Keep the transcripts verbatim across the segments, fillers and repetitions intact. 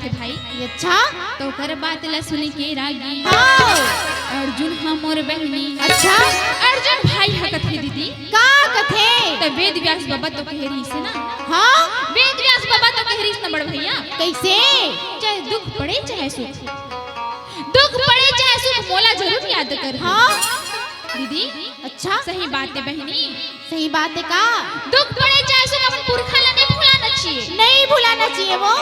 थे भाई। अच्छा? तो ओकर बात ला सुन के रागी। हाँ। अर्जुन ह मोर बहिनी। अच्छा? अर्जुन भाई ह कथे दीदी। का कथे? त वेद व्यास बाबा तो कहे रहिस ना। हाँ? वेद व्यास बाबा तो कहे रहिस ना बड़ भैया। कइसे? चाहे दुख पड़े चाहे सुख, दुख पड़े चाहे सुख, मोला जरूर याद कर। हाँ? दीदी। अच्छा? सही बात हे बहिनी। सही बात हे का? दुख पड़े चाहे सुख, अपन पुरखा ला नहीं भुलाना चाहिए। नहीं भुलाना चाहिए वो।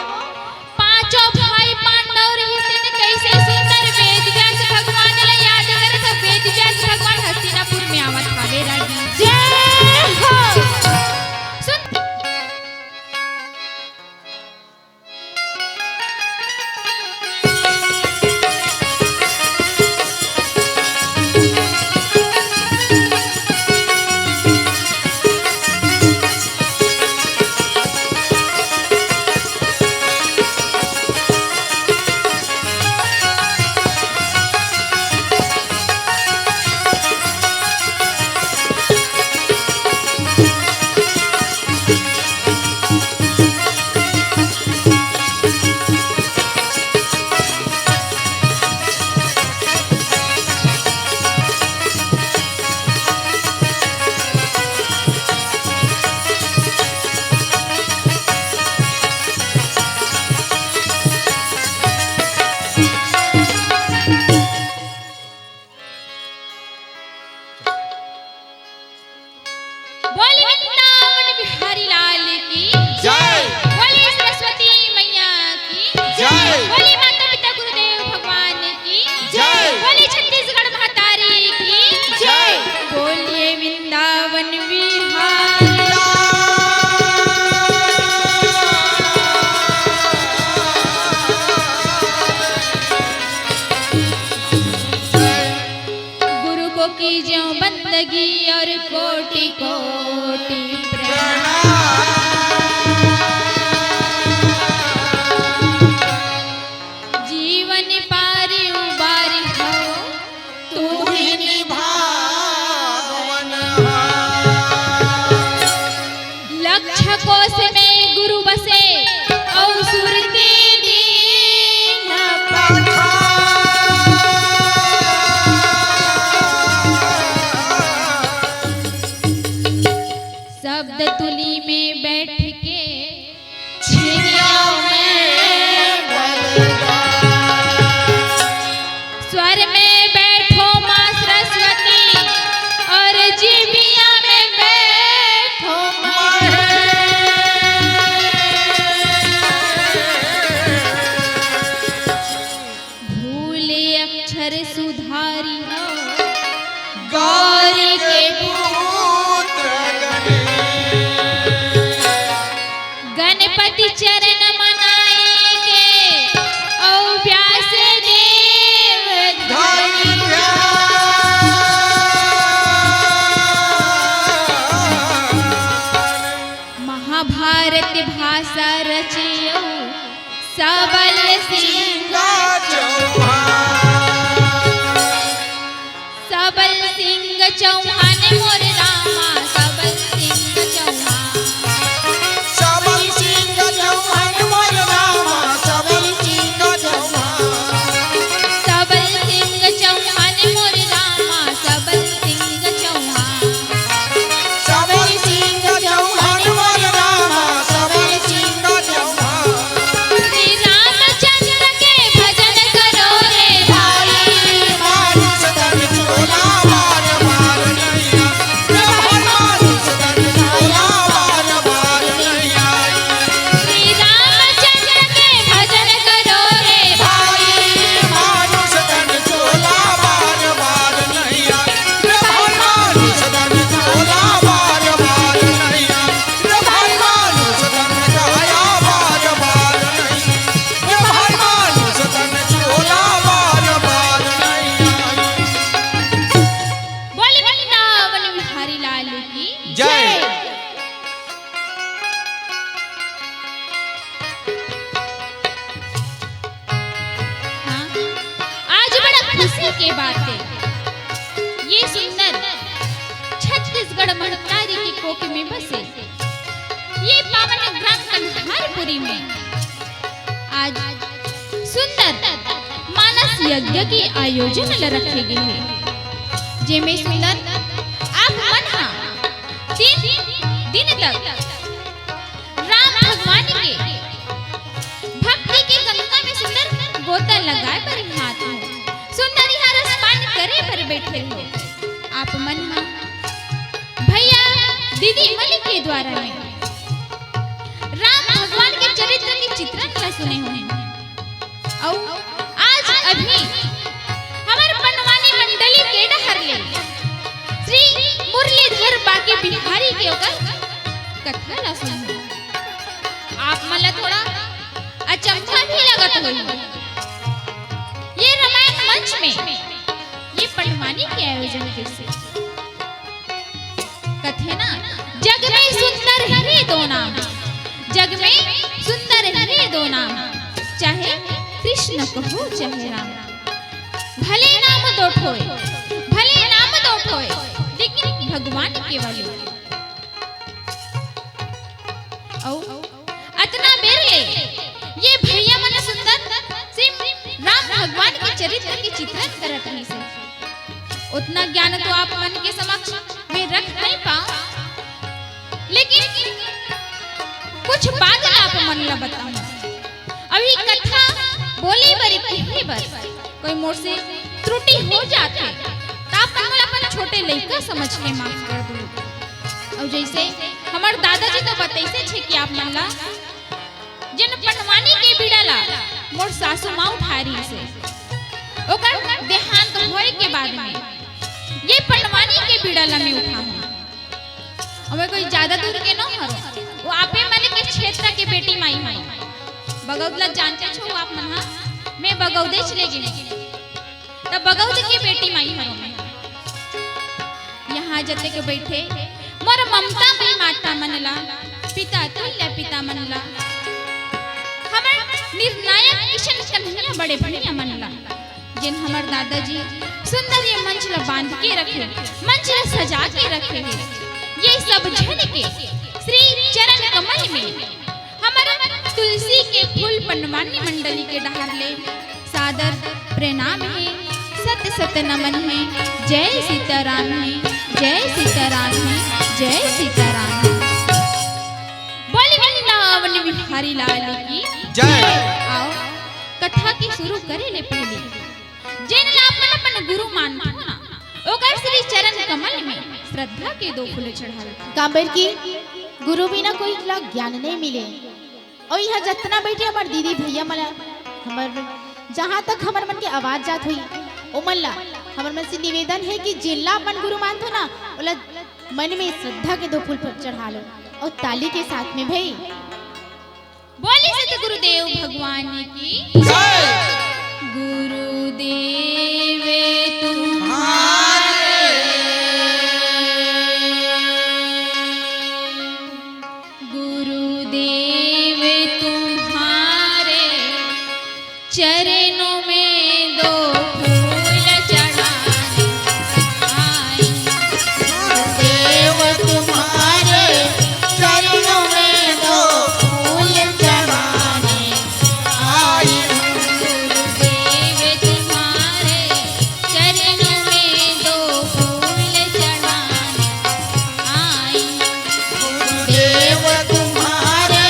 पांचों भाई पांडव रहिस तेन कइसे सुंदर वेद व्यास भगवान ला याद करत हे। वेद व्यास भगवान हस्तिनापुर में आवत हावे रागी। जय हो। सुन। बोल वृंदावन बिहारी लाल की जय। बोल सरस्वती मैया की जय। बोल माता पिता गुरुदेव भगवान की जय। बोल छत्तीसगढ़ महतारी की जय। बोलिए वृंदावन बिहारी। गुरु को कीजो बंदगी और कोटि कोटि प्रणाम। जीवन पारी उबारी हो, तू ही निभावन हार। लक्ष कोस में गुरु बसे, अउ सुरती दीन पठार। शब्द तुली में बैठ के छिरिया में बलदार। स्वर में बैठो माँ सरस्वती और जीभिया में बैठो महेश। भूले अक्षर सुधारी हो गौरी के पुत्र गणेश। गणपति चरण मनाई के अउ व्यास देव धन्य। महाभारत भाषा रचियो सबल सिंह चौहान। सबल सिंह चौहान मोर रामा, सबल सिंह चौहान। सबल सिंह चौहान मोर रामा, सबल सिंह चौहान। सबल सिंह चौहान मोर रामा, सबल सिंह चौहान। सबल सिंह चौहान मोर रामा, सबल सिंह चौहान। श्री रामचंद्र के भजन करो रे भाई। मानुष तन चोला बार बार नैया। मानुष तन चोला बार बार नैया। श्री रामचंद्र के भजन करो रे भाई। मानुष तन चोला बार बार नैया। बोल वृंदावन बिहारी लाल की जय। हाँ, आज बड़ा खुशी के बात हे, ये सुंदर छत्तीसगढ़ महतारी के कोख में बसे ये पावन ग्राम कन्हारपुरी में आज सुंदर मानस यज्ञ के आयोजन ल रखे गे हे, जेमे सुंदर आप मन ह तीन दिन तक राम भगवान के भक्ति के गंगा में सुंदर गोता लगाए बर हाथ में सुंदर यहाँ रसपान करे बर बैठे हो। आप मन ह भैया दीदी मन के द्वारा में राम भगवान के चरित्र के चित्रण ला सुने हो। अउ आज अभी हमर पंडवानी मंडली के डहर ले श्री मुरलीधर बांके बिहारी के ओकर कथा ला सुने हो। आप मन ला थोड़ा अचंभा भी लगत होही, ये रामायण मंच में ये पंडवानी के आयोजन कइसे? कथे ना, जग में सुंदर हरे दो नाम, जग में सुंदर हरे दो नाम, चाहे कृष्ण कहो चाहे राम। भले नाम दो ठोय, भले नाम दो ठोय, लेकिन भगवान केवल एक। अउ अतना बेर ले ये भैया मन सुंदर श्री राम भगवान के चरित्र के चित्रण करत रहिस हे। ओतना ज्ञान तो आप मन के समक्ष में रख नहीं पाओ, लेकिन कुछ बात ला आप मन ला बताऊं। अभी कथा बोले बर, कहे बर कोई मोर से त्रुटि हो जाथे, त आप मन मोला अपन छोटे लइका समझ के माफ कर दू। अउ जइसे हमर दादाजी तो बतइसे छे कि आप मन ला जेन पंडवानी के बीड़ा ला मोर सासू माँ उठाए रहिस हे, ओकर देहांत होए के बाद में ये पंडवानी के बीड़ा ला मैं उठाहूं। अउ मैं कोई ज्यादा दूर के नो हरो, वो आपे मन के क्षेत्र के बेटी माई हरो। बगौद ला जानते छो आप मन हा, मैं बगौदेच ले गे। त बगौद के बेटी माई हरो मैं। यहाँ जतेक बइठे मोर ममता मई माता मन ला, पिता तुल्य पिता मन ला, हमर निर्णायक किशन कन्हैया बड़े भैया मन ला, जेन हमर दादाजी सुंदर ये मंच ला बांध के रखे, मंच ला सजा के रखे हे। ये सब झन के श्री चरण कमल में हमर तुलसी के फूल पंडवानी मंडली के डहार ले सादर प्रणाम हे, सत सत नमन हे। जय सीताराम हे, जय सीताराम हे, जय सीताराम हे। बोल वृंदावन बिहारी लाल की जय। आओ, कथा के शुरू करे ले पहले जेन ला अपन अपन गुरु मानथो ना, ओकर श्री चरण कमल में श्रद्धा के दो फूल चढ़ावत। काबर कि गुरु बिना कोई ला ज्ञान नहीं मिले। अउ इहाँ जतना बइठे हमर दीदी भैया मन ला, हमर जहाँ तक हमर मन के आवाज जात होही, ओमन ला हमर मन से निवेदन हे कि जेला अपन गुरु मानथो ना, ओला मन में श्रद्धा के दो फूल चढ़ा लो अउ ताली के साथ में भई। बोले सतगुरुदेव भगवान की जय। गुरुदेव तुम्हारे, गुरुदेव तुम्हारे चरणों में दो फूल चढ़ाने आई। गुरुदेव तुम्हारे चरणों में दो फूल चढ़ाने आई हूँ। गुरुदेव तुम्हारे चरणों में दो फूल चढ़ाने आई। गुरुदेव तुम्हारे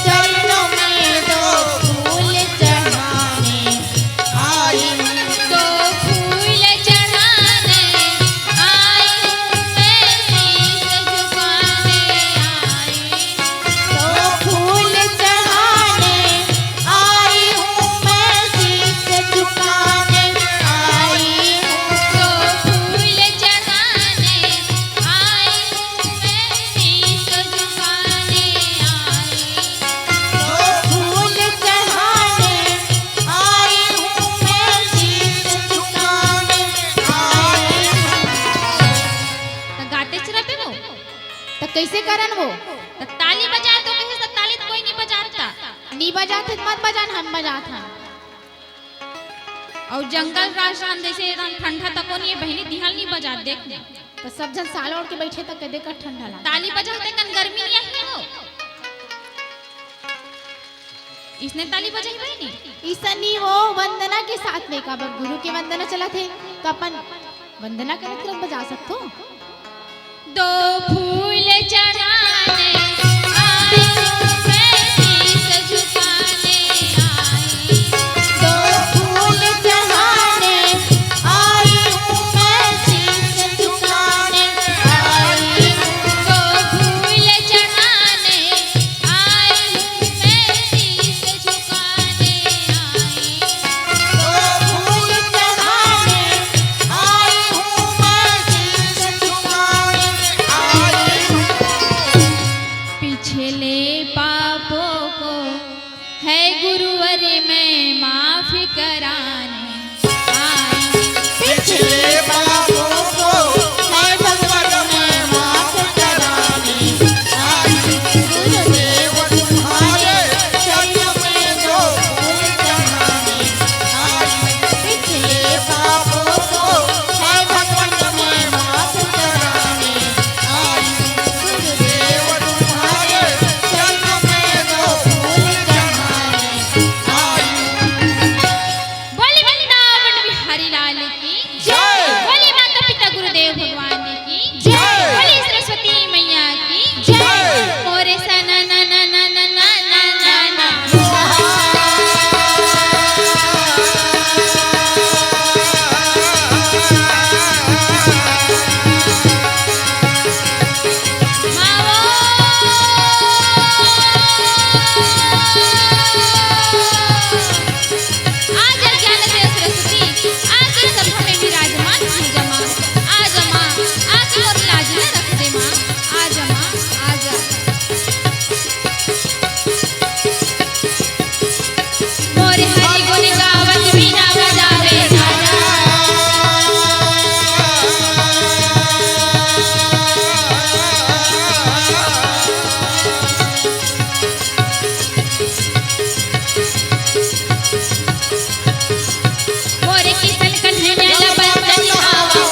चरणों में दो फूल चढ़ाने आई हूँ। दो फूल चढ़ाने आई हूँ मैं, शीश झुकाने आई। दो फूल चढ़ाने आई हूँ मैं, शीश झुकाने आई हूँ। दो फूल चढ़ाने आई हूँ मैं, शीश झुकाने आई। दो फूल चढ़ाने आई हूँ मैं, शीश झुकाने आई हूँ। त गाते चरत हो? त कइसे करन वो? त ताली बजाए तो कहे, त ताली त कोई नहीं बजाता। नहीं बजात हे, मत बजान, हम बजात हन। अउ जंगल राज हन, जइसे एकदम ठंडा तको नहीं हे बहिनी, तिहां ल नहीं बजात, देख। त सब झन साल ओढ़ के बइठे त कदे का ठंडा लागे। ताली बजाते कन गर्मी नहीं आही हो। इसने ताली बजाई बहिनी? इसनी वो वंदना के साथ में, काबर गुरु के वंदना चलत हे, तो अपन वंदना करत करत बजा सकथो। दो फूल चढ़ाने आई हूँ मैं, शीश झुकाने आई हूँ। दो फूल चढ़ाने आई हूँ मैं, शीश झुकाने आई हूँ। दो फूल चढ़ाने आई हूँ मैं, शीश झुकाने आई हूँ। दो फूल चढ़ाने आई हूँ मैं, शीश झुकाने आई हूँ। पिछले पापों को है गुरुवर मैं माफ कराने आई हूँ। पिछले पापों को है भगवान मैं माफ कराने आई हूँ। गुरुदेव तुम्हारे चरण में दो फूल चढ़ाने आई हूँ। पिछले पापों को है भगवान मैं माफ कराने आई हूँ। गुरुदेव तुम्हारे चरण में दो फूल चढ़ाने आई हूँ। बोली वृंदावन बिहारी लाल की जय। बोली माता पिता गुरुदेव भगवान की जय। बोली सरस्वती मैया की जय। मोरे सना ना ना ना ना ना ना ना ना। मावो। आजा ज्ञान दे सरस्वती, आके सभा में विराजमान हो जा माँ। आजा माँ, आके मोर लाज न रख दे माँ। आजा माँ, आजा। मोर हरि गुण गावत वीणा बजावे राजा। मोर किसन कन्हैया ला बंदन आवा।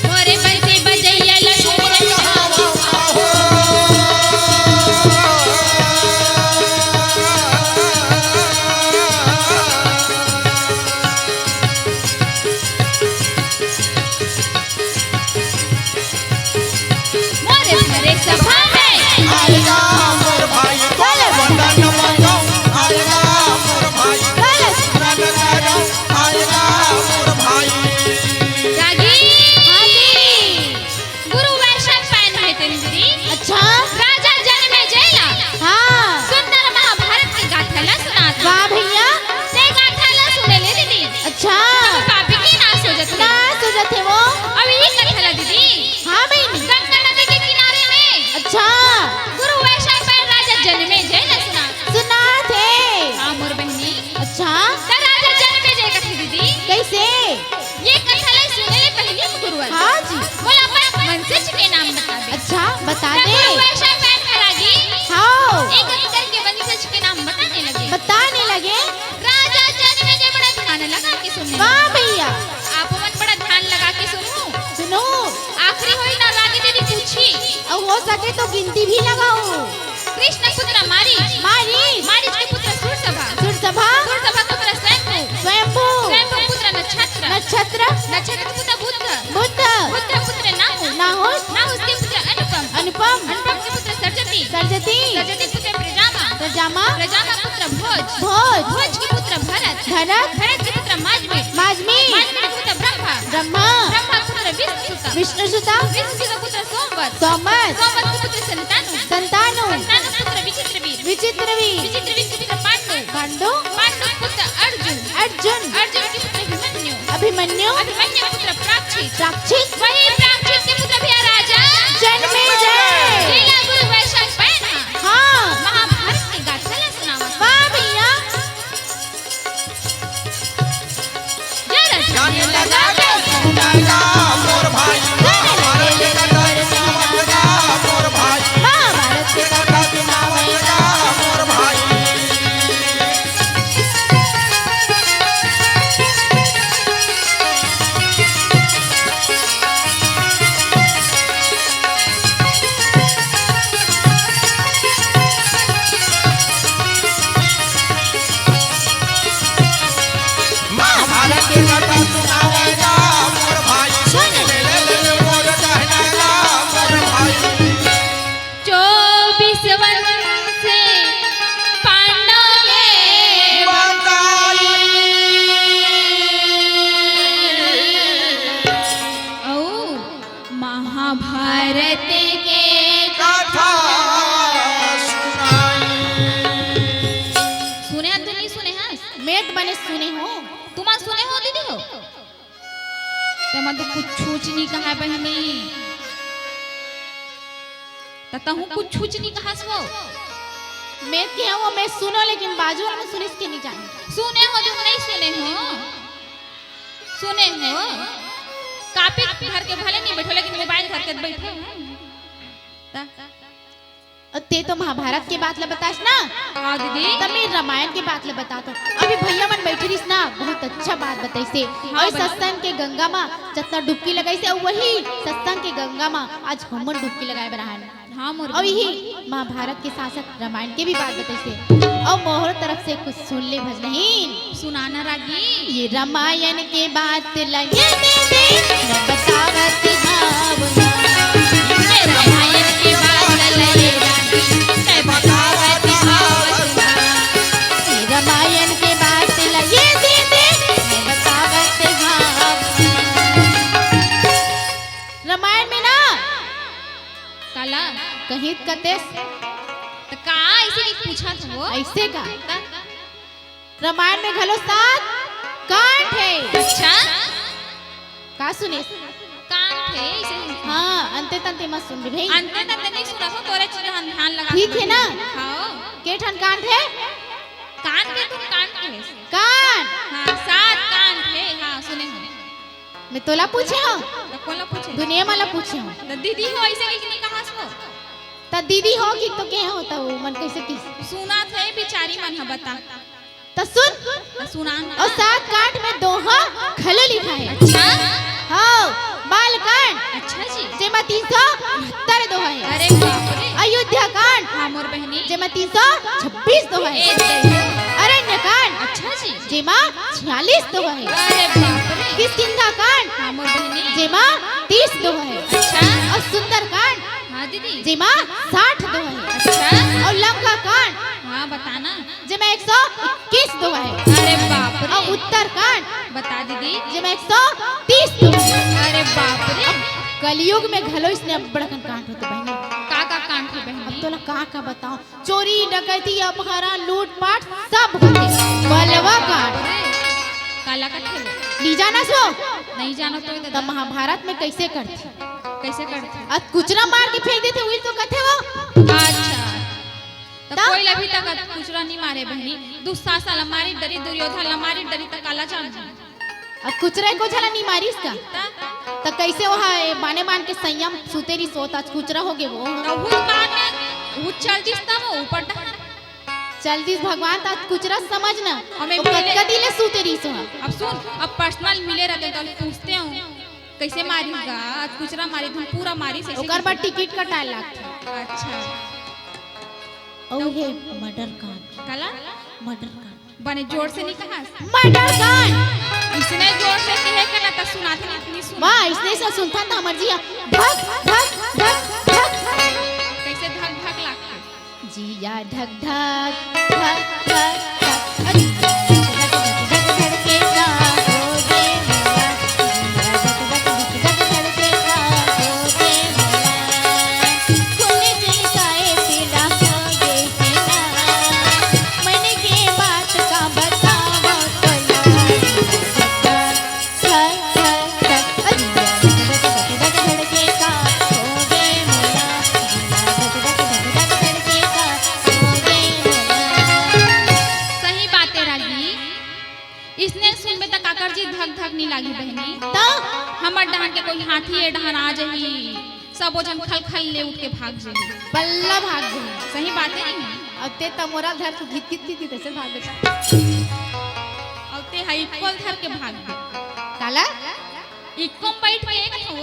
मोरे बंसी बजैया ला सुमिरन गावा। मोरे भरे सभा में आएगा मोर भाई, तोला वंदन मांगो। आएगा मोर भाई, तोला वंदन मांगो। आएगा मोर भाई। रागी। हाँ जी। गुरु वैशाख पायन हे तेन दीदी। अच्छा। राजा जनमेजय ला। हाँ। सुंदर महाभारत के गाथा ला सुनात हे। वाह भैया। ते गाथा ला सुने ले दीदी। अच्छा। सब पापी के नाश हो जाथे। नाश हो जाथे वो। अब ये कथा ला दीदी। हाँ बहिनी। गंगा नदी के किनारे में। अच्छा। गुरु वैशाख पायन राजा जनमेजय ला सुना। सुनात हे। हाँ मोर बहिनी। अच्छा। त राजा जनमेजय कथे दीदी। कैसे? ये कथा ला सुने ले पहिली गुरुवर। हाँ जी। मोला अपन वंशज के नाम बता दे। अच्छा, बता त दे। गुरु वैशाख पायन कहे लागे। हाँ। एक एक करके वंशज के नाम बताने लगे। बताने लगे। राजा जनमेजय बड़ा ध्यान लगा के सुने। वाह भैया। आप मन बड़ा ध्यान लगा के सुनहू। सुनहू। आखिरी होही त रागी दीदी पूछही। अउ हो सके तो गिनती भी लगाहू। कृष्ण पुत्र मारीच। मारीच। मारीच के पुत्र सूरसभा। सूरसभा। सूरसभा के पुत्र स्वयंभू। स्वयंभू। स्वयंभू के पुत्र नक्षत्र। नक्षत्र। नक्षत्र के पुत्र बुध। बुध। बुध के पुत्र नाहुस। नाहुस। नाहुस के पुत्र अनुपम। अनुपम। अनुपम के पुत्र सर्जती। सर्जती। सर्जती के पुत्र प्रजामा। प्रजामा। प्रजामा के पुत्र भोज। भोज। भोज के पुत्र भरत। भरत। भरत के पुत्र माजमी। माजमी। माजमी के पुत्र ब्रह्मा। ब्रह्मा। ब्रह्मा के पुत्र विष्णु सुता। विष्णु सुता। विष्णु सुता के पुत्र सोमवत। सोमवत। सोमवत के पुत्र संतानु। संतानु। संतानु के पुत्र विचित्रवीर। विचित्रवीर। विचित्रवीर के पुत्र पांडु। पांडु। पांडु के पुत्र अर्जुन। अर्जुन। अर्जुन के पुत्र अभिमन्यु। अभिमन्यु। अभिमन्यु के पुत्र प्राक्षित। प्राक्षित। वही प्राक्षित के पुत्र भैया राजा जनमेजय। जेला गुरु वैशाख पायन हा। हाँ। महाभारत के गाथा ला सुनावत। वाह भैया। जाने लगा के सुनागा मोर भाई, भारत के कथा सुनावेगा मोर भाई, भारत के कथा सुनावेगा मोर भाई। तो कुछुच नहीं कहा बहिनी। त तहूँ कुछुच नहीं कहस वो। मैं कहे वो, मैं सुनो, लेकिन बाजू वाला में सुनिस के नहीं जाने। सुने हो जो नहीं सुने हो, सुने हो। कापी धर के भले नहीं बैठो, लेकिन मोबाइल धर के बैठे हो। त अ, ते तो महाभारत के बात ल बतास ना। हाँ दीदी। त मैं रामायण के बात ल बतात हँव। अभी भैया मन बैठे रहिस ना, बहुत अच्छा बात बताइसे। हाँ, अउ बता। सत्संग के गंगा मा जतना डुबकी लगाइसे, अउ वही सत्संग के गंगा मा आज हमन डुबकी लगाए बर आए हन। हाँ, मोर अउ बहिनी। यही महाभारत के साथ साथ रामायण के भी बात बताइसे। अउ मोर तरफ से कुछ सुन ले भजनहीन। सुनाना रागी। ये रामायण के बात ल ये दीदी, मैं बतावत हँव ना। ये रामायण के बात ल ये रागी, मैं बतावत हँव ना। ये रामायण के बात ल ये दीदी, मैं बतावत हँव ना। रामायण में ना काला? कहीं कतेस। त का ऐसे नहीं पूछत हो? ऐसे का? त? रामायण में घलो सात कांड हे। अच्छा? का सुने? कांड हे, ऐसे नहीं। हाँ, अंते तंते मत सुन रे भाई। अंते तंते नहीं सुनत हँव, तोरे चीज हम ध्यान लगा ठीक हे ना? हाँ। के ठन कांड हे? कांड के तुम कांड के हे। कांड? हाँ, सात कांड हे, हाँ, सुने हँव। मैं तोला पूछे हँव? त कोला पूछे? दुनिया वाला पूछे हँव। त दीदी हो ऐसे कइसे नहीं कहस वो? त दीदी हो कि तो के हो त वो मन कइसे किस? सुनथे बिचारी मन ह बता। त सुन। त सुनान। अउ सात कांड में दोहा घलो लिखा हे। अच्छा। हाँ, बालकांड। अच्छा जी। जेमा तीन सौ उनहत्तर दोहा हे। अरे बाप रे। अयोध्या कांड। हाँ मोर बहिनी। जेमा तीन सौ छब्बीस दोहा हे। ए दे। अरण्य कांड। अच्छा जी। जेमा छियालीस दोहा हे। अरे बाप रे। किष्किंधा कांड। हाँ मोर बहिनी। जेमा तीस दोहा हे। अच्छा। अउ सुंदर कांड। हाँ दीदी। जेमा साठ दोहा हे। अच्छा। अउ लंका कांड। हाँ बताना। जेमा एक सौ इक्कीस दोहा हे। अरे बाप रे। अउ उत्तर कांड। बता दीदी। जेमा एक सौ तीस दोहा हे। अरे बाप रे। कलयुग में घलो इसने अब्बड़ अकन कांड होथे बहिनी। का का कांड हे बहिनी? अब तोला का का बताओ, चोरी, डकैती, अपहरण, लूटपाट सब होथे। बलवा कांड। काला कथे वो? नहीं जानस वो? नहीं जानत हों त दादा। महाभारत में कइसे करथे? कइसे करथे? अत कुचरा मार के फेंक देथे, उही तो कथे वो। अच्छा। त त? कोई ला अभी तक अत कुचरा नहीं मारे बहिनी। दुशासन ला मारी डरी, दुर्योधन ला मारी डरी, त काला जान। अब कुचरा एको झला नहीं मारिस का? त? त कइसे वो हा, ए, बाने मान के संयम सुते रहिस वो, त आज कुचरा हो गे वो। त वो बात है, वो चल दिस तब वो ऊपर टहन। चल दिस भगवान, त आज कुचरा समझ ना। हमें वो मिले। कतका दिन ले सुते रहिस वो। अब सुन, अब personal मिले रहते त पूछते हँव, कइसे मारिस गा? आज कुचरा मारिस, हम पूरा मारिस, ऐसे ओकर बर कैसे? टिकट कटाए लागथे। अच्छा। अउ हे मर्डर कांड। काला? मर्डर कांड। बने जोर से नहीं कहस। मर्डर कांड। इसने जोर से कहे के ना त सुनाथे नहीं, नहीं सुन। वाह, इसने से सुनथन त हमर जिया धक, धक, धक, धक। कइसे धक, धक लागथे? जिया धक, धक, धक, धक, धक। अरे, धक, धक, धक, धक, धड़के का हो गे मोला। जिया धक, धक, धक, धक, धड़के का हो गे मोला। खुल जइसे पीला हो गे मन के बात का बतावँव तोला। धक, धक, धक, धक, धक, धक, धड़के का हो गे मोला। जिया धक, धक, धक, धक, धड़के का हो गे मोला। सही बात हे रागी। इसने सुनबे त काकर जी धक धक नहीं लागी बहिनी। त? हमर डहन के कोई हाथी ए डहन आ जाही। सबो झन खलखल ले उठ के भाग जाही। बल्ला भाग जाही। सही बात हे नहीं? अब ते त मोरा धर के घित घित घित घित ऐसे भाग बेटा। अब ते हा इक्को ल धर के भाग दे। काला? इक्को म बैठ के एक हो।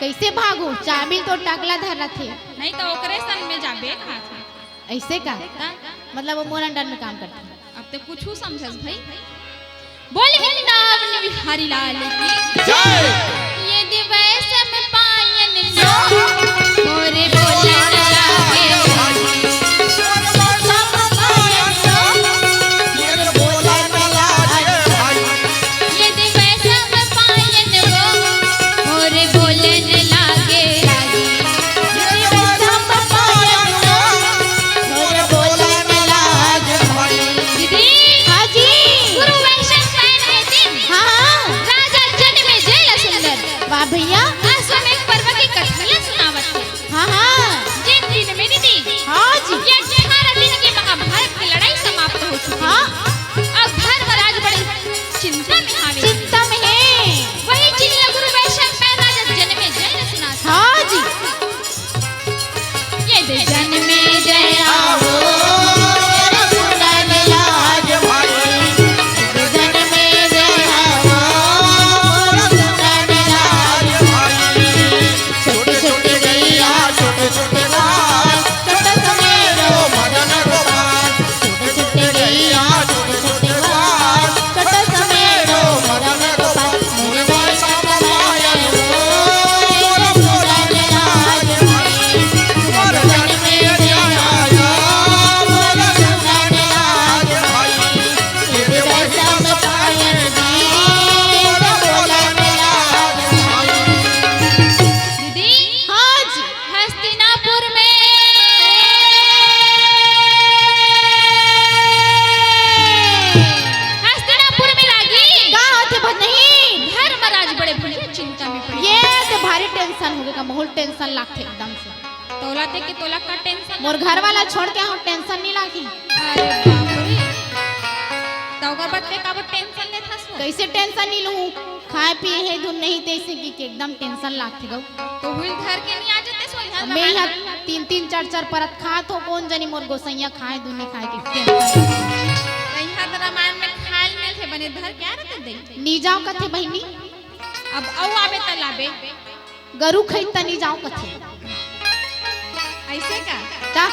कइसे भागो? चाबिल तो टकला धर रथे। नहीं त ओकरे संग में जाबे कहाँ से? ऐसे का? त? मतलब वो मोर under में काम करथे। अब तो कुछ समझस भाई। बोल वृंदावन बिहारी लाल की जय। ये दिवस में पायन नो, मोरे बोलन लागे। ये दिवस में पायन वो, मोरे बोलन लागे। दीदी। हाँ जी। गुरु वैष्णव फैन है दिन। हाँ, हाँ। राजा जन्मेजय ला सुन ले। टेंशन होगे का, बहुत टेंशन लागथे एकदम से। तोला ते के तोला का टेंशन मोर लागथे? घर वाला छोड़ के हम टेंशन नहीं लागी। अरे बाप रे, त ओकर बाद ते काबर टेंशन लेत हस वो? कैसे टेंशन नहीं लूँ? खाए पिए हे धुन नहीं, तैसे की, की एकदम टेंशन लागथे गो। तो हुइल धर के नहीं आ जाते सो यहाँ मैं यहाँ जमाना में? तीन तीन चार चार परत खात हो, कौन जनी मोर गोसैया खाए धुन नहीं खाए के टेंशन। तो यहाँ तो रामायण में खाए मिलथे बने धर क्या रहते दे? नी जाओ कथे बहिनी। अब अउ आबे त लाबे। गरु खई त नी जाओ कथे। ऐसे का? का?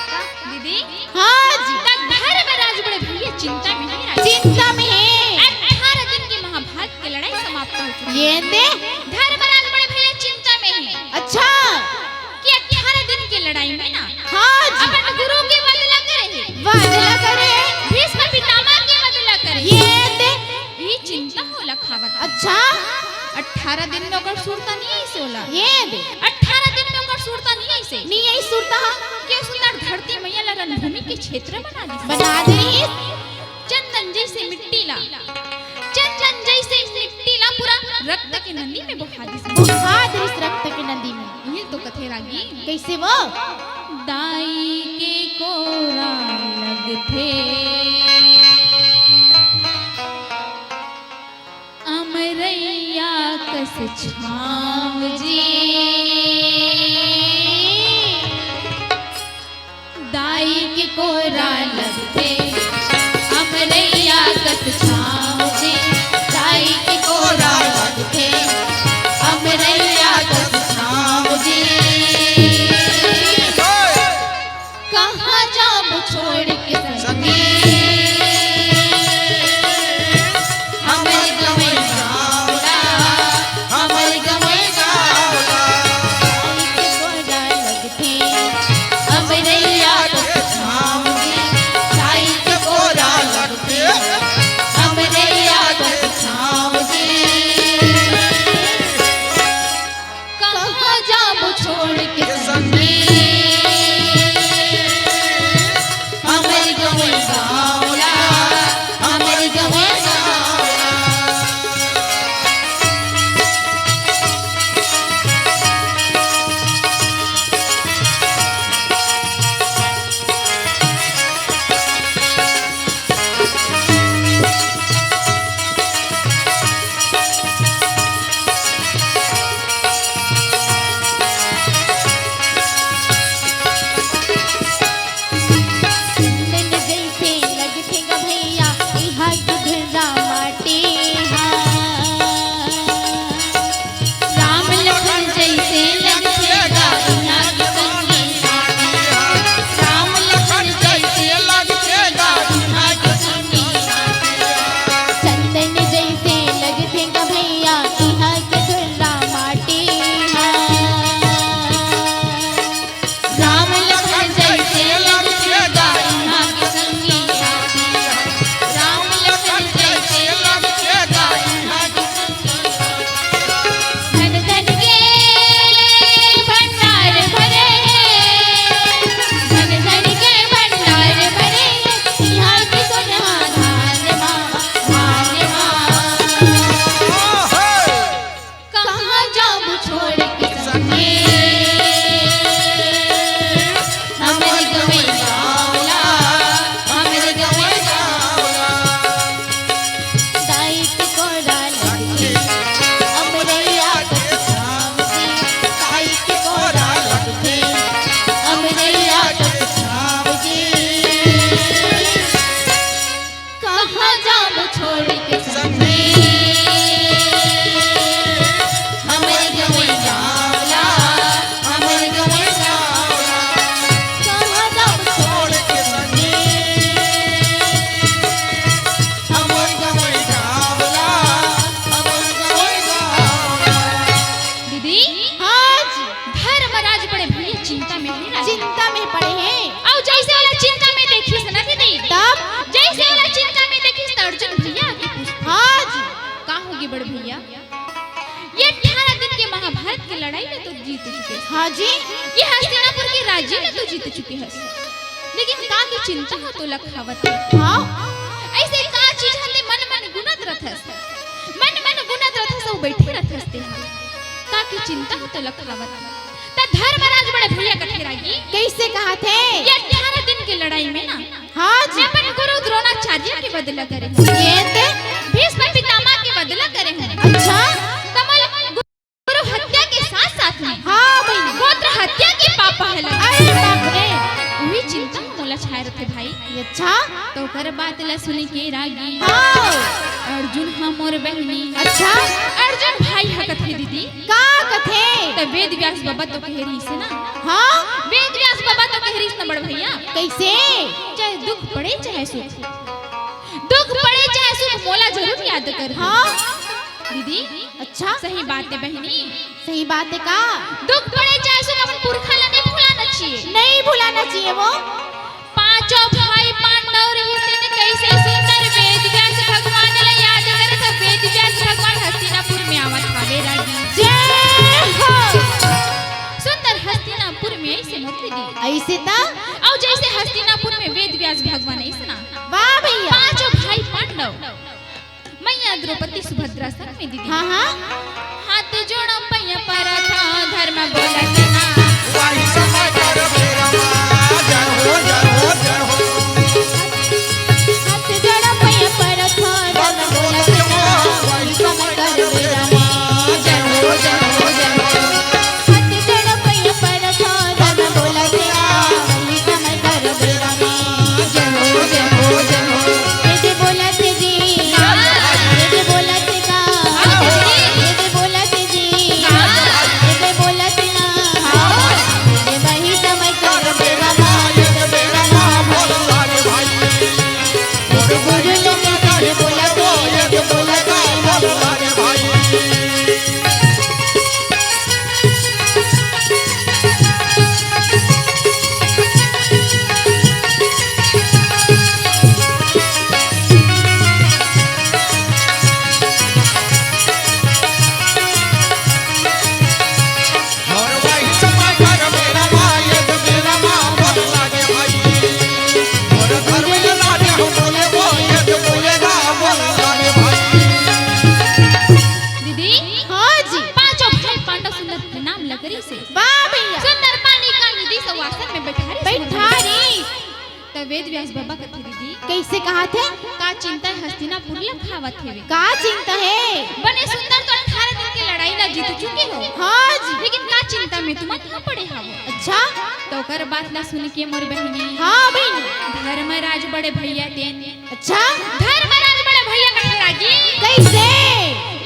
दीदी? हाँ जी। त धर्मराज बड़े भैया चिंता में हे राज। चिंता में हे। अठारह दिन की महाभारत की लड़ाई समाप्त हो चुकी है। ये दे। धर्मराज बड़े भैया चिंता में हे। अच्छा। कि अठारह दिन की लड़ाई में ना हाँ जी। अपन गुरु के बदला करे हे। बदला करे। भीष्म पितामह के बदला करे। ये दे। ये चिंता होला खावत। अच्छा। अठारह दिन में ओकर सुरता नहीं आइसे ओला। ये दे। अठारह दिन में ओकर सुरता नहीं आइसे। नहीं आई सुरता हा। के सुंदर धरती मैया ला रणभूमि के क्षेत्र बना दिस। बना दिस। चंदन जैसे मिट्टी ला, चंदन जैसे मिट्टी ला पूरा रक्त के नदी में बहा दिस। बहा दिस रक्त के नदी में। ये तो कथे रागी। कैसे वो? दाई के कोरा लगथे अमरैया कस छाँव जी। दाई के कोरा लगथे अमरैया कस छाँव जी। दाई के कोरा लगथे अमरैया कस छाँव जी। कहाँ जाबो छोड़ के संगी? हमर गंवई गाँव ला, हमर गंवई गाँव ला। साई के कोरा लगथे, अमरैया कस छाँव जी। साई के कोरा लगथे, अमरैया कस छाँव जी। कहाँ जाबो छोड़ के संगी? हमर गंवई गाँव ला, हमर गंवई गाँव ला। चंदन जैसे लगथे ग भैया, इहाँ के धुर्रा माटी हा। राम लखन जैसे लगथे ग इहाँ के संगी। राम लखन जैसे लगथे ग इहाँ के संगी। चंदन जैसे लगथे ग भैया, इहाँ के धुर्रा माटी हा। राम लखन जैसे लगथे ग इहाँ के संगी। राम लखन जैसे लगथे ग इहाँ के संगी। धन धन के भंडार भरे हे, धन धन के भंडार भरे हे, इहाँ के सोनहा धान मा, धान मा। कहाँ जाबो छोड़ के संगी? हमर गंवई गाँव ला, हमर गंवई गाँव ला। दाई के कोरा लगथे, अमरैया कस छाँव जी। दाई के कोरा लगथे, अमरैया कस छाँव जी। कहाँ जाबो छोड़ के संगी? हमर गंवई गाँव ला, हमर गंवई गाँव ला। कहाँ जाबो छोड़ के संगी? हमर गंवई गाँव ला, हमर गंवई गाँव ला। दीदी, हाँ जी। धर्मराज बड़े भैया चिंता में हे राजा। चिंता में पड़े हे। अउ जैसे वाला चिंता में देखिस ना दीदी, तब? जैसे वाला चिंता में देखिस त अर्जुन भैया आके पूछथे। हाँ जी। का होगे बड़े भैया? ये अठारह दिन के महाभारत के लड़ाई में तो जीत चुके हस। हाँ जी। ये हस्तिनापुर के राज्य में तो जीत चुके हस। लेकिन का की चिंता ह तोला खावत हे? हाँ। ऐसे का चीज ह ते मन मन गुनत रथस? मन मन गुनत रथस अउ बइठे रथस तेहा। के चिंता ह तोला खावत हे। त धर्मराज बड़े भैया कथे रागी, कइसे कहत हे? ये अठारह दिन के लड़ाई में ना, हाँ जी। मैं अपन गुरु द्रोणाचार्य के बदला करे हूँ। ये ते? भीष्म पितामह के बदला करे हूँ। अच्छा। त मोला गुरु हत्या के साथ साथ में, हाँ बहिनी। गोत्र हत्या के पाप ह लगे। अरे बाप रे। उही चिंता मोला छाए रथे भाई। अच्छा। त ओकर बात ला सुन के रागी, हाँ। अर्जुन ह मोर बहिनी। अच्छा। अर्जुन भाई ह कथे दीदी, का कथे? त वेद व्यास बाबा तो कहे रहिस ना। हाँ। वेद व्यास बाबा तो कहे रहिस ना बड़ भैया। कइसे? चाहे दुख पड़े चाहे सुख, दुख पड़े चाहे सुख, मोला जरूर याद कर। हाँ। दीदी, अच्छा। सही बात हे बहिनी। सही बात हे का? दुख पड़े चाहे सुख, अपन पुरखा ला नहीं भुलाना चाहिए। नहीं भुलाना चाहिए वो। पांचों भाई पांडव रहिस तेन कइसे सुंदर वेद व्यास भगवान ला याद करे, त वेद व्यास भगवान हस्तिनापुर में आवत हावे रागी। जय हो। सुंदर हस्तिनापुर में अइसे मत दीदी। अइसे त? अउ जइसे हस्तिनापुर में वेद व्यास भगवान अइसे ना। वाह भैया। पांचों भाई पांडव मैया द्रौपदी सुभद्रा संग में दीदी। हाँ, हाँ। हाथ जोड़ो पैया परत हँव धर्म बोलत ना। वही समय कर बेरा माँ, जय हो, जय हो, जय हो। हाथ जोड़ो पैया परत हँव धर्म बोलत ना। वही समय कर बेरा माँ, जय हो, जय हो, जय हो। हाथ जोड़ो पैया परत हँव धर्म बोलत ना। वही समय कर बेरा माँ, जय हो, जय हो, जय हो। जय जय बोलत जी। ये दे बोलत का, ये दे बोलत जी, ये दे बोलत ना, ये दे वही समय कर बेरा माँ, ये दे बेरा माँ, बोल लागे भाई। ये दे गुरु लोग का ये बोलत, ये दे बोलत, बोल लागे भाई। दीदी, हाँ जी। पांचों भाई पांडव सुंदर प्रणाम लगरी से। वाह भैया। सुंदर पानी का नदी से आसन में बैठारी से। बैठारी। त वेद व्यास बाबा कथे दीदी। कइसे कहत हे? का चिंता हे हस्तिनापुर ला खावत हेवे? का चिंता हे? बने सुंदर तो अठारह दिन के लड़ाई ला जीत चुके हो। हाँ जी। लेकिन का चिंता में तुम अतना पड़े हवो? अच्छा। त ओकर बात ला सुन के मोर बहिनी। हाँ बहिनी। धर्मराज बड़े भैया तेन अच्छा? धर्मराज बड़े भैया कथे रागी। कइसे?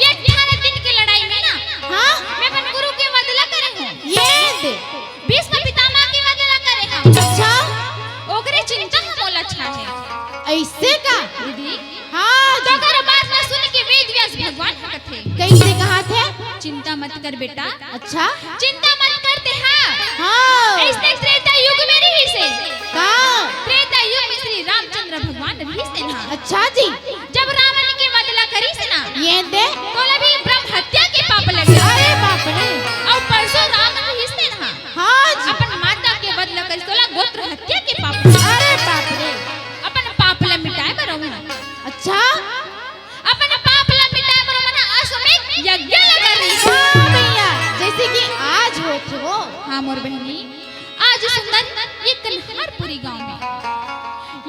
ये अठारह दिन के लड़ाई में ना, हाँ? मैं अपन गुरु के बदला करे हँव। ये दे। भीष्म पितामह के बदला करे हँव। अच्छा? ओकरे चिंता ह मोला छाए हे। अइसे का? दीदी। हाँ। त ओकर बात ला सुन के वेद व्यास भगवान ह कथे। कइसे कहत हे? चिंता मत कर बेटा। अच्छा। चिंता मत कर तेहा। हाँ। अइसने त्रेता युग में रहिस हे। का? त्रेता युग में श्री रामचंद्र भगवान रहिस हे ना। अच्छा जी। जब रावण के वध ला करिस ना। ये दे। तोला भी ब्रह्म हत्या के पाप लगे। अरे बाप रे। अउ परसों राम रहिस हे ना। हाँ जी। अपन माता के वध ला करिस, तोला गोत्र हत्या के पाप लगे। अरे बाप रे। अपन पाप ला मिटाए बर अउ ना। अच्छा। अपन पाप ला मिटाए बर ओमन ह अश्वमेध यज्ञ ला करिस। हाँ भैया, जइसे कि आज होत हे वो। हाँ मोर बहिनी, आज सुंदर ये कन्हारपुरी गांव में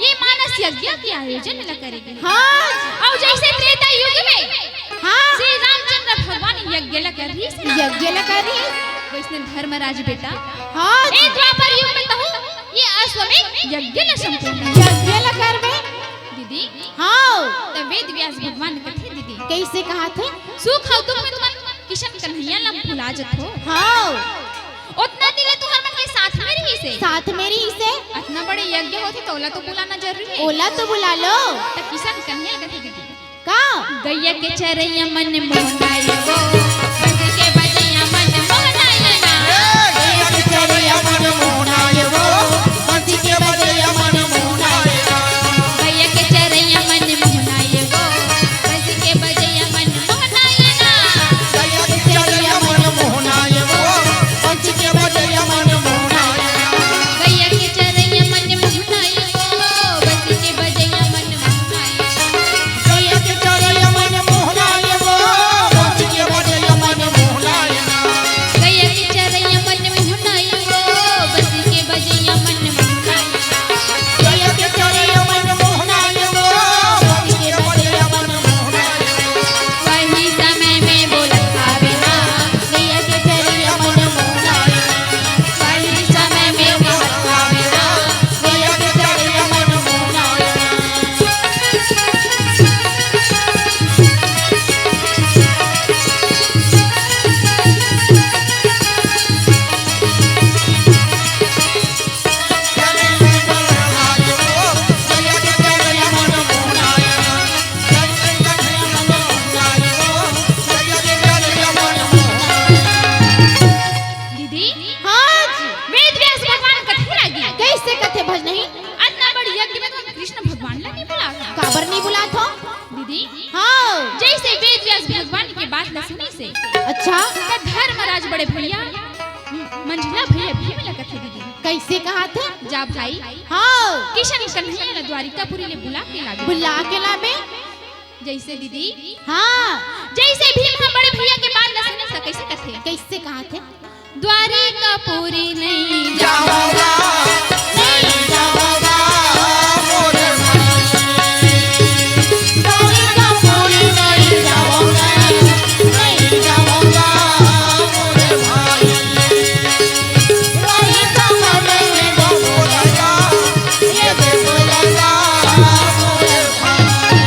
ये मानस यज्ञ के आयोजन ला करे गे। हाँ। अउ जइसे त्रेता युग में हाँ। श्री रामचंद्र भगवान यज्ञ ला करिस ना। यज्ञ ला करिस। वइसने धर्मराज बेटा हाँ। ए द्वापर युग में तहूँ ये अश्वमेध यज्ञ ला संपन्न यज्ञ ला करबे। दीदी, हाँ। त वेद व्यास भगवान कथे दीदी। कइसे कहत हे? सुख अउ दुख में तुमन किशन कन्हैया ला भुला जथो। हाँ। ओतना दिन ले तुहर मन के साथ में रहिस हे। साथ में रहिस हे। अतना बड़े यज्ञ होथे त ओला तो बुलाना जरूरी हे। ओला तो बुला लो। त किशन कन्हैया कथे दीदी। का? गैया के चरैया मन मोहनाए वो, बंसी के बजैया मन मोहनाए ना। ए, गैया के चरैया मन मोहनाए वो, बंसी के बजैया मन मोहनाए ना। गैया के चरैया मन मोहनाए वो, बंसी के बजैया मन मोहनाए ना। गैया के चरैया मन मोहनाए वो, बंसी के बजैया मन मोहनाए ना। गैया के चरैया मन मोहनाए वो, बंसी के बजैया मन मोहनाए ना। गैया के चरैया मन मोहनाए वो, बंसी के बजैया मन मोहनाए ना। ला नहीं बुलात हव। काबर नहीं बुलात हव? दीदी, हाँ। जइसे वेद व्यास भगवान के बात ला सुनिस हे, अच्छा। त धर्मराज बड़े भैया, मंझला भैया भीम ला कथे दीदी। कइसे कहत हे? जा भाई, हाँ। किशन कन्हैया ला द्वारिकापुरी ले बुला के लाबे। बुला के लाबे। जइसे दीदी, हाँ। जइसे भीम ह बड़े भैया के बात ला सुनिस हे, कइसे कथे? कइसे कहत हे? द्वारिकापुरी नहीं जावँव गा, नहीं जावँव गा, मोरे भाई। द्वारिकापुरी नहीं जावँव गा, नहीं जावँव गा, मोरे भाई। द्वारिकापुरी नहीं जावँव गा, ये दे बोला गा, मोरे भाई।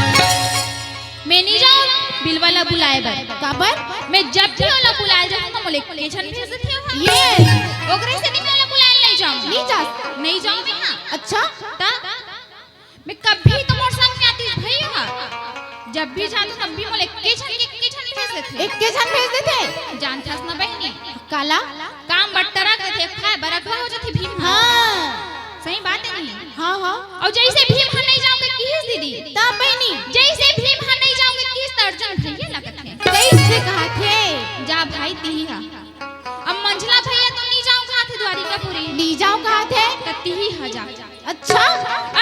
मैं नहीं जावँव बिलवा ला बुलाए बर। काबर? मैं जब भी ओला बुलाए जाहूँ, त मोला एके झन भेज देथे ओहा। ये। ओकरे से नहीं, मैं ओला बुलाए नहीं जावँव। नहीं जा। नहीं जावँव मैं, हाँ। अच्छा। त मैं कभी तो मोर संग में आतिस भई ओहा। जब भी जाहूँ, तब भी मोला एके झन, एके झन भेज देथे। एके झन भेज देथे? जानथस ना बहिनी। काला? काम बट्टा रख देथे, खाए बर अगवा हो जाथे भीम ह। हाँ। सही बात हे नहीं? हाँ, हाँ। अउ जइसे भीम ह नहीं जावँव के किहिस दीदी। तब बहिनी। जइसे भीम ह नहीं जावँव के किहिस त अर्जुन भैया ला कथे। कइसे कहत हे? जा भाई तिही ह। अब मंझला भैया तो नहीं जावँव कहत हे द्वारिकापुरी। नहीं जावँव कहत हे? त तिही ह जा। अच्छा।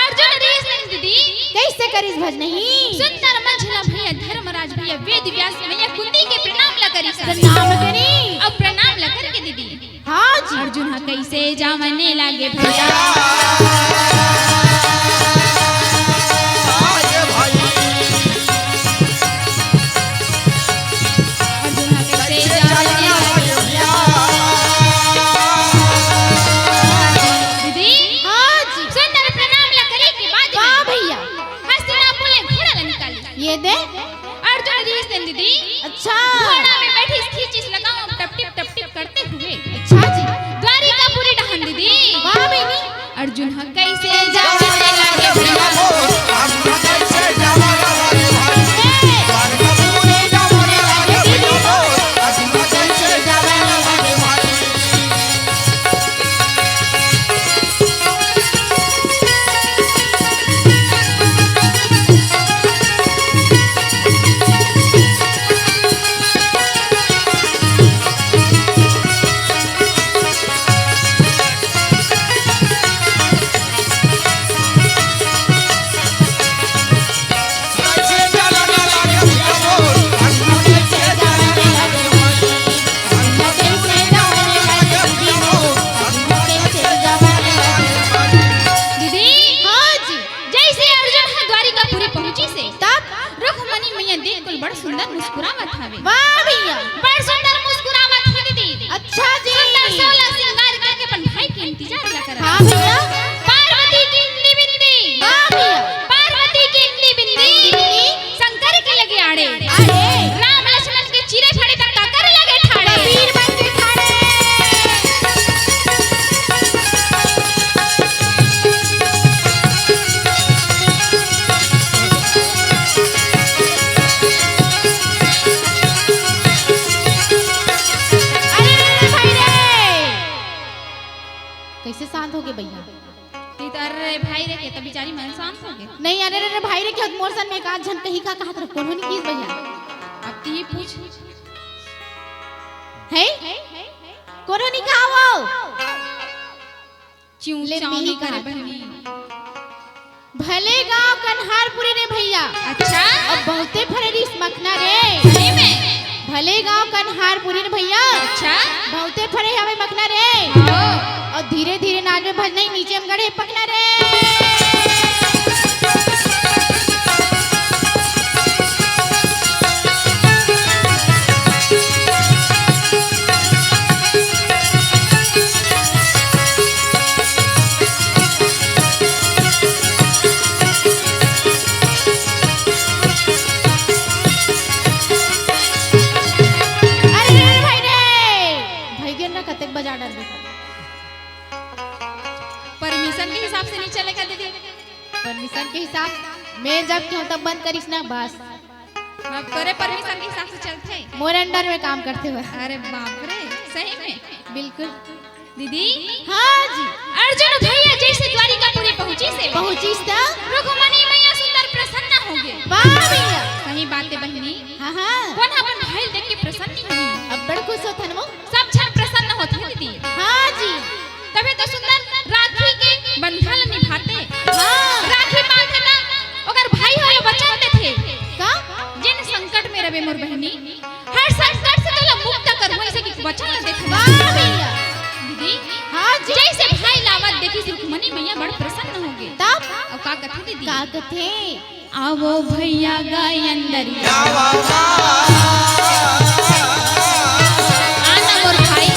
अर्जुन रिहिस नहीं दीदी। कइसे करिस भजनही? सुंदर मंझला भैया, धर्मराज भैया, वेद व्यास भैया, कुंती के प्रणाम ला करिस। प्रणाम करिस। अब प्रणाम ला करके दीदी। हाँ जी। अर्जुन ह कइसे जावने लागे भैया। अर्जुन ह कइसे जावने लागे भैया। दीदी, हाँ जी। सुंदर प्रणाम ला करे के बाद में वाह भैया। हस्तिनापुर ले घोड़ा ला निकालिस। ये दे। अर्जुन रिहिस तेन दीदी। अच्छा। घोड़ा में बैठिस, खींचिस लगाम टप टिप, टप टिप करते हुए। अच्छा जी। द्वारिकापुरी डहन दीदी। वाह बहिनी। अर्जुन ह कइसे जावने लागे भैया। दीदी, हाँ जी। जइसे अर्जुन ह द्वारिकापुरी पहुंचिस हे, तब? रुक्मणी मैया देख के बड़ सुंदर मुस्कुरावत हवे। वाह भैया। बड़ सुंदर मुस्कुरावत हे दीदी। अच्छा जी। सुंदर सोलह श्रृंगार करके अपन भाई के इंतजार ला करत। हाँ भैया। पार्वती की इंदी बिंदी। वाह भैया। पार्वती की इंदी बिंदी। बिंदी। शंकर के लगे आड़े। आड़े। राम लक्ष्मण के चीरे फाड़े त काकर लगे ठाड़े। वीर बन के ठाड़े। अरे रे रे भाई रे, कइसे शांत होगे भैया? ती तो अरे रे भाई रे के त बिचारी मन शांत होगे। नहीं, अरे रे रे भाई रे के मोर सन में एक आध झन कही का कहत रहे, कोनो नहीं किहिस भैया। अब ती पूछ। हे? कोनो नहीं कहा वो? चिंव ले चांव मिली नहीं करे कहा। बहिनी। भले गाँव कन्हारपुरी रे भैया। अच्छा। अब बहुते फरे रिहिस मखना रे। सही में? भले गाँव कन्हारपुरी रे भैया। अच्छा। बहुते फरे हवे मखना रे। हाँ। अउ धीरे धीरे नाच में भजनही नीचे में गड़े पखना रे। अरे रे भाई रे, भइगे ना कतेक बजा डारबे। Permission के हिसाब से नहीं चलेगा दीदी। Permission के हिसाब, मैं जब कहूँ तब बंद करिस ना, बस। अब तोरे permission के हिसाब से चलथे। मोर under में काम करथे बस। अरे बाप रे, सही में? बिल्कुल। दीदी, हाँ जी। अर्जुन भैया जइसे द्वारिकापुरी पहुँचिस हे, पहुँचिस त? रुक्मणी मैया सुंदर प्रसन्न होगे। वाह भैया। सही बात हे बहिनी। हाँ, हाँ। कोन ह अपन भाई ल देख के प्रसन्न नहीं होही? अब्बड़ खुश होथन वो। सब झन प्रसन्न होथे दीदी। हाँ जी। तभे तो सुंदर राखी के बंधन ल निभाथे। हाँ। राखी बांधे त ओकर भाई ह वचन देथे। का? जेन संकट में रहे मोर बहिनी, हर संकट से तोला मुक्त करहूं, अइसे कि वचन ल देथे। वाह भैया। दीदी, हाँ जी। जइसे भाई ल आवत देखिस रुक्मणी मैया बड़ प्रसन्न होगे। तब? अउ का कथे दीदी? का कथे? आवो भैया गाय अंदरिया। आ ना मोर भाई,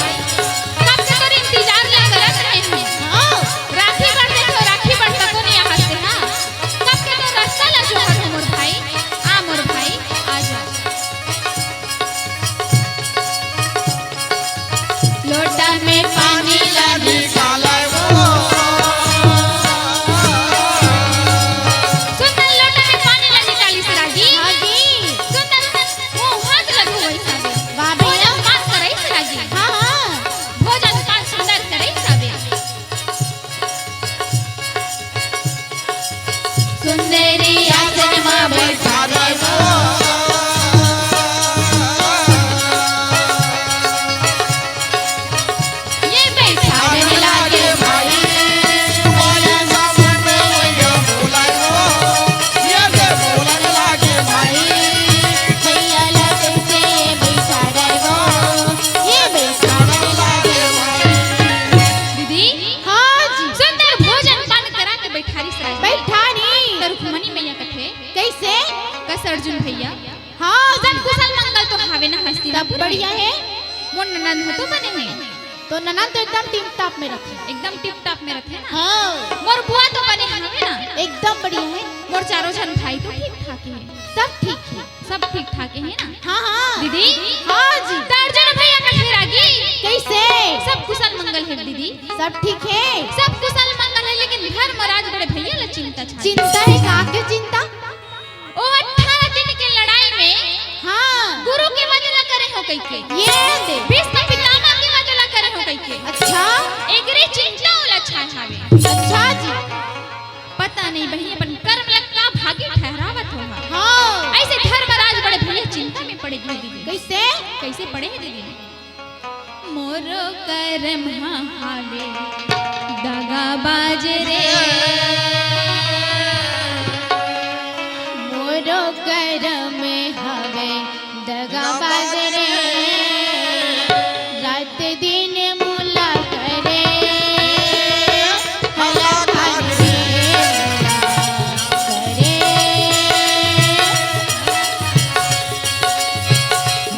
कब से तोर इंतजार ल करत रहे हन। हाँ। राखी बंधे तो राखी बंधे को नहीं आ हंसते, हाँ। कब से तो रास्ता ला जोहत हो मोर भाई। आ मोर भाई, आ जा। लोटा में पानी ला निकाले वो। सुंदर लोटा में पानी ला निकालिस रागी। हाँ जी। सुंदर मुंह हाथ ला धोवइस आवे। वाह भैया। भोजन पान करइस रागी। हाँ, हाँ। भोजन पान सुंदर करइस आवे। सुंदरी आसन मा बैठाले वो। ये बैठाले लागे भाई। भैया ला कैसे बैठाले वो। ये बैठाले लागे भाई। दीदी, हाँ जी। सुंदर भोजन पान करा के बैठारिस रागी। बैठानी। त रुक्मणी मैया कथे। कइसे? कस अर्जुन भैया। हाँ। सब कुशल मंगल तो हावे ना हस्तिनापुर में? सब बढ़िया हे। मोर ननद ह तो बने हे। तोर ननद तो एकदम टिप टाप में रथे। एकदम टिप टाप में रथे ना? हाँ। मोर बुआ तो बने हावे ना? एकदम बढ़िया हे। मोर चारों झन भाई तो ठीक ठाक हे। सब ठीक हे। सब ठीक ठाक हे ना? हाँ, हाँ। दीदी? हाँ जी। त अर्जुन भैया कथे रागी। कइसे? सब कुशल मंगल हे दीदी। सब ठीक हे। सब कुशल मंगल हे, लेकिन धर्मराज बड़े भैया ला चिंता छा। चिंता हे का? क्यों चिंता? ओ अठारह दिन के लड़ाई में हाँ। गुरु के वध ला करे हो कहिके। ये दे। भीष्म पितामह के वध ला करे हो कहिके। अच्छा। एकरे चिंता ओला छा छावे। अच्छा जी। पता नहीं बहिनी अपन कर्म ला का भागी ठहरावत हो हा। हाँ। अइसे धर्मराज बड़े भैया चिंता में पड़े गे दीदी। कइसे? कइसे पड़े हे दीदी? मोरो करम ह हावे दगाबाज रे। मोरो करम हवे दगाबाज रे। रात दिन मुला करे हला खान रे। करे।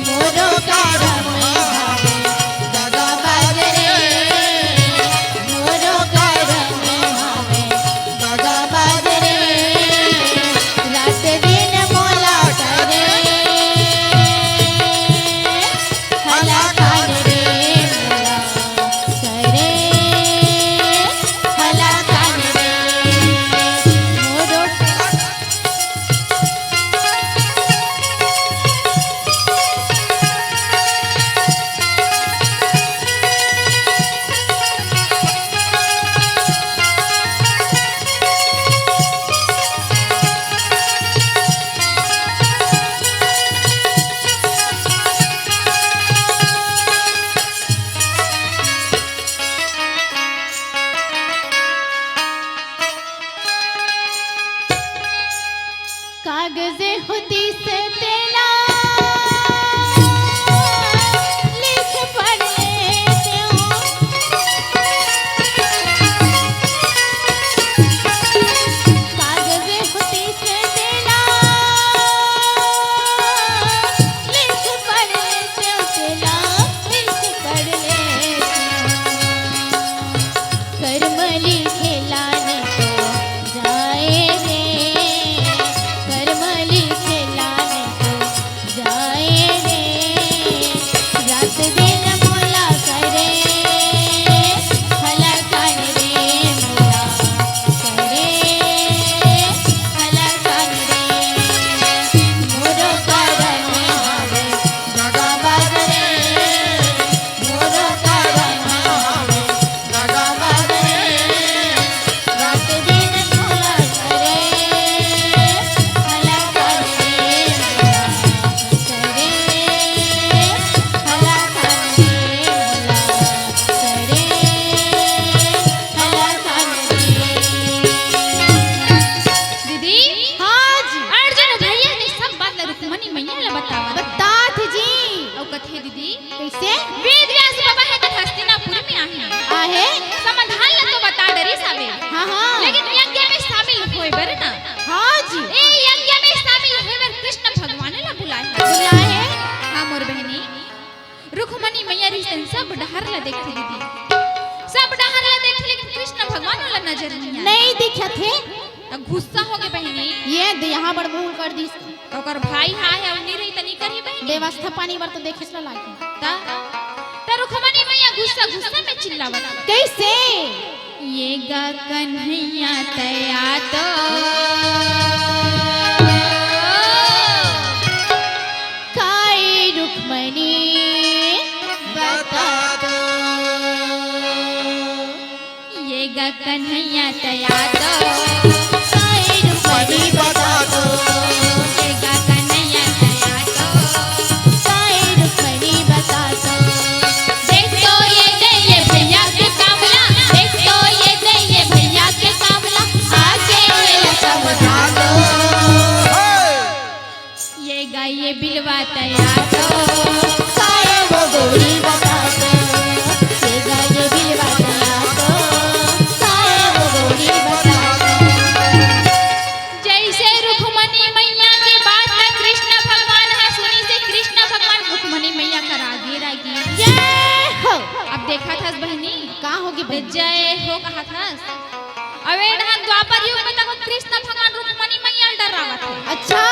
मोरो करम हवे दगाबाज रे। मोरो करम हवे दगाबाज रे। रात दिन मोला करे हला खान रे। मोला करे हला खान रे। मोरो कागज होतिस तेला लिख पढ़ लेतेंव। कागज होतिस तेला लिख पढ़ लेतेंव, तेला लिख पढ़ लेतेंव। करम लिखेला नहीं तो जाए रे, करम लिखेला नहीं तो मैया ला बतावत हे। बतात जी। अउ कथे दीदी, कइसे? वेद व्यास बाबा हे त हस्तिनापुर में आहे। आहे? समाधान ला तो बता डरिस हवे। हाँ, हाँ। लेकिन यज्ञ में शामिल होय बर ना। हाँ जी। ए यज्ञ में शामिल होय बर कृष्ण भगवान ला बुलाए हे। बुलाए हे। हाँ मोर बहिनी, रुक्मणी मैया रिहिस तेन सब डहर ला देखथे दीदी, सब डहर ला देखथे, लेकिन कृष्ण भगवान वाला नजर नहीं आए। नहीं दिखत हे। त गुस्सा हो गे बहिनी। ये दे, यहाँ बड़ मुंह कर दिस। त ओकर भाई हा हे, अउ नी रही त नी करही बहिनी। व्यवस्था पानी बर तो देखे ला लागे। त, त रुक्मणी मैया गुस्सा, गुस्सा में चिल्लावत। कइसे? ये गा कन्हैया तया तो। काय रुक्मणी बता तो। ये गा कन्हैया तया तो। काय रुक्मणी बता तो। ये गा कन्हैया तया तो। काय रुक्मणी बता तो। देख तो ये दे ये भैया के कामला, देख तो ये दे ये भैया के कामला, आके ये समझा दो। ये गा ये बिलवा तया तो। सारे वो गोरी बता दो। ये गा ये बिलवा तया तो। सारे वो गोरी बता दो। जइसे रुक्मणी मैया के बात ला कृष्ण भगवान ह सुनिस हे, कृष्ण भगवान रुक्मणी मैया कर आगे रागी। जय हो। अब देखत हस बहिनी, का होगे ते बहिनी? जय हो कहत हस। अब ए डहन द्वापर युग में तको कृष्ण भगवान रुक्मणी मैया ल डरावत हे। अच्छा।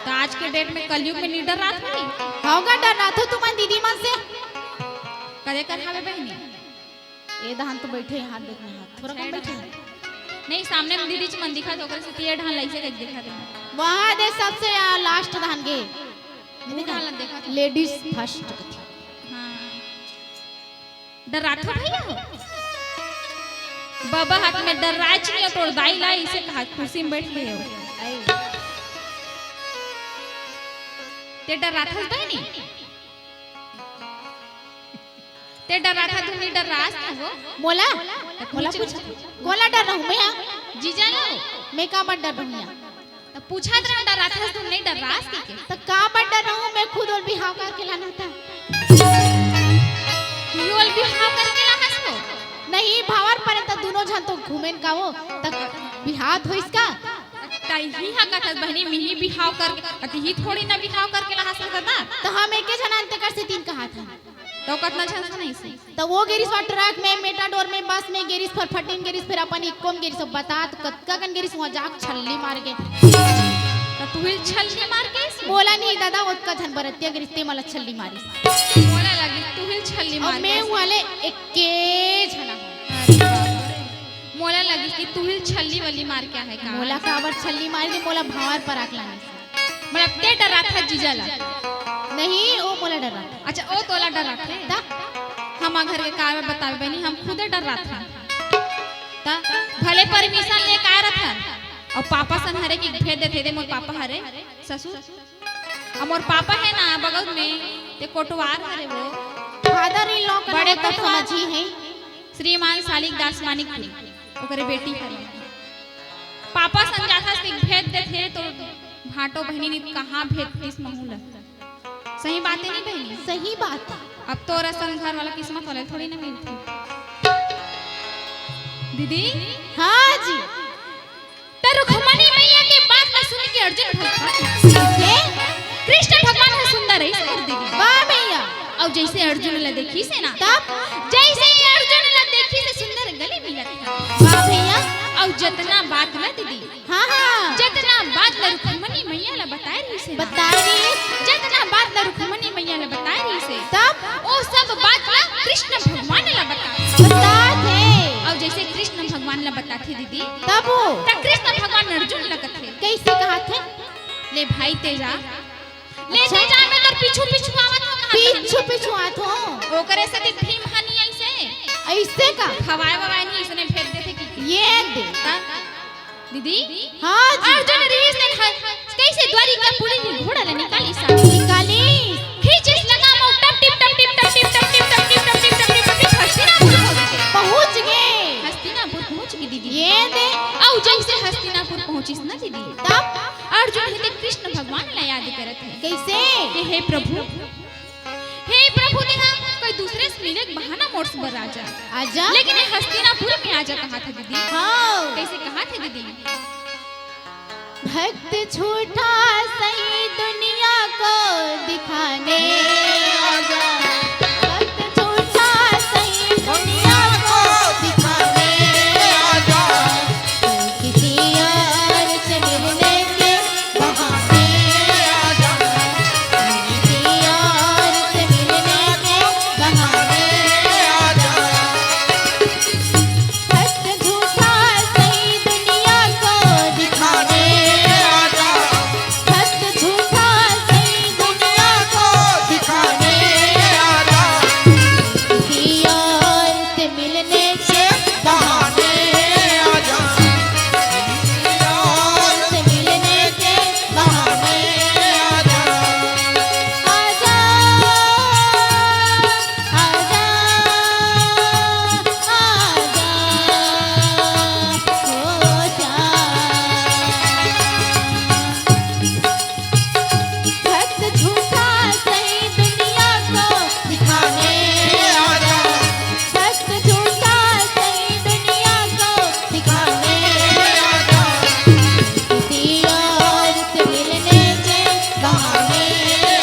त आज के date में कलयुग में नी डरात होही। हव गा, डरात हो तुमन दीदी मन से। कदे कर हवे बहिनी? ए डहन तो बइठे हे, हाथ देखना हाथ। थोड़ा कम बइठे हे। नहीं, सामने में दीदी मन दिखत हे, ओकरे सेती ए डहन लइसे कइके देखत हे। वहाँ दे सबसे, आ, last डहन गे। वो डहन ला देखत हे। Ladies first कथे। हाँ। डराथो भैया हो। बाबा हाथ में डराच नहीं हो, तोर दाई ला इसे कहा कुर्सी में बैठ ले हो। ते डराथस बहिनी? ते डराथा धुन नहीं डरास ना हो? मोला? त मोला पूछ। पूछ। कोला डर रहूं मैं, हाँ? जीजा ला हो? मैं का मत डर रहूं यहाँ? त पूछत रहन डराथस धुन नहीं डरास के के? त का मत डर रहूं, मैं खुद ओल बिहाव करके लाना था। तू ओल बिहाव करके लाहस हो? नहीं, भावर परे त दुनो झन तो घूमेन का हो, त बिहाव होइस का? तही हा कथस बहिनी, मिही बिहाव करके, अति ही थोड़ी ना बिहाव करके लाहस का ना। त हम एके झन अंते कर से तीन कहा था। त कतना झन सुनइस? त वो गे रिहिस वा truck में, मेटाडोर में, बस में गे रिहिस, फरफटी में गे रिहिस, फेर अपन इक्को में गे रिहिस। अब बता, त कतका कन गे रिहिस, वहाँ जाके छल्ली मार के। त तुहिल छल्ली मार के आइस? मोला नहीं दादा, ओतका झन बरतिया गे रिहिस, ते मोला छल्ली मारिस। मोला लगिस तुहिल छल्ली मार के आइस। मैं वहाँ ले एक्के झना हूँ। अरे बाप रे। मोला लगिस कि तुहिल छल्ली वाली मार के आहे का? मोला काबर छल्ली मार के, मोला भावर पर आक लानिस। मतलब ते डराथा जीजा ला? नहीं, ओ मोला डराथे। अच्छा, ओ तोला डराथे? त? हम घर के कार में बतावे बनी, हम खुदे डराथन। त भले permission लेके आए रथन, अउ पापा सन हरे कि भेज देथे, दे मोर पापा हरे ससुर। अउ मोर पापा हे ना बगल में, ते कोटवार हरे वो। Father in law का बड़े नाम तो कोटवार समझी है। श्रीमान सालिक दास मानिक पुरी, ओकरे बेटी हरे। पापा सन जाथस कि भेज देथे तो भांटो बहिनी नी कहाँ भेजतिस महू ला। सही बात हे नी बहिनी? सही बात हे। अब तोर असन घर वाला किस्मत वाले थोड़ी ना मिलथे। दीदी? हाँ जी। त रुक्मणी मैया के बात ला सुन के अर्जुन भगवान के? कृष्ण भगवान ह सुंदर अइस कर दीदी। वाह भैया। अउ जइसे अर्जुन ला देखिस हे ना, तब? जइसे अर्जुन ला देखिस हे सुंदर गले मिलत हे। वाह भैया। अउ जतना बात ला दीदी, हाँ, हाँ। जतना बात ला रुक्मणी मैया ला बताए रहिस हे ना। बताए रहिस। जतना बात ला रुक्मणी मैया ला बताए रहिस हे। तब? ओ सब बात ला कृष्ण भगवान ला बताए। बताथे। अउ जइसे कृष्ण भगवान ला बताथे दीदी, तब वो? त कृष्ण भगवान अर्जुन ला कथे। कइसे कहत हे? ले भाई तेजा, ले अच्छा। तेजा, मैं तोर पीछू पीछू आवत हों, कहत हे। पीछू पीछू आवत हों। ओकरे सेती भीम ह नी अइसे। अइसे का? खवाए ववाए नी, अइसने भेज देथे कि। ये दे। त दीदी? हाँ जी। अर्जुन रिहिस तेन ह, कइसे द्वारिका पुरी ले घोड़ा ला निकालिस? निकालिस। खींचिस लगाम अउ टप टिप, टप टिप, टप टिप, टप टिप, टप टिप, टप टिप, टप टिप, टप टिप, हस्तिनापुर पहुंच गे। पहुंच गे। हस्तिनापुर पहुंच गे दीदी। ये दे। अउ जइसे हस्तिनापुर पहुंचिस ना दीदी। तब? अउ अर्जुन हे ते कृष्ण भगवान ला याद करत हे। कइसे? कि हे प्रभु, हे प्रभु, तेहा कोई दूसरे से मिले के बहाना मोर से बर आजा। आजा। लेकिन ये हस्तिनापुर में आजा कहाथे दीदी। हाँ। कइसे कहाथे दीदी? भक्त झूठा सही दुनिया को दिखाने आजा। भक्त झूठा सही दुनिया को दिखाने आजा। तू किसी और से मिलने के बहाने आजा। तू किसी और से मिलने के बहाने आजा। भक्त झूठा सही दुनिया को दिखाने आजा। भक्त झूठा सही दुनिया को दिखाने आजा। किसी और से मिलने के बहाने आजा। किसी और से मिलने के बहाने आजा। आजा, आजा, आजा, हो जा। भक्त झूठा सही दुनिया को दिखाने आजा। भक्त झूठा सही दुनिया को दिखाने आजा। किसी और से मिलने के बहाने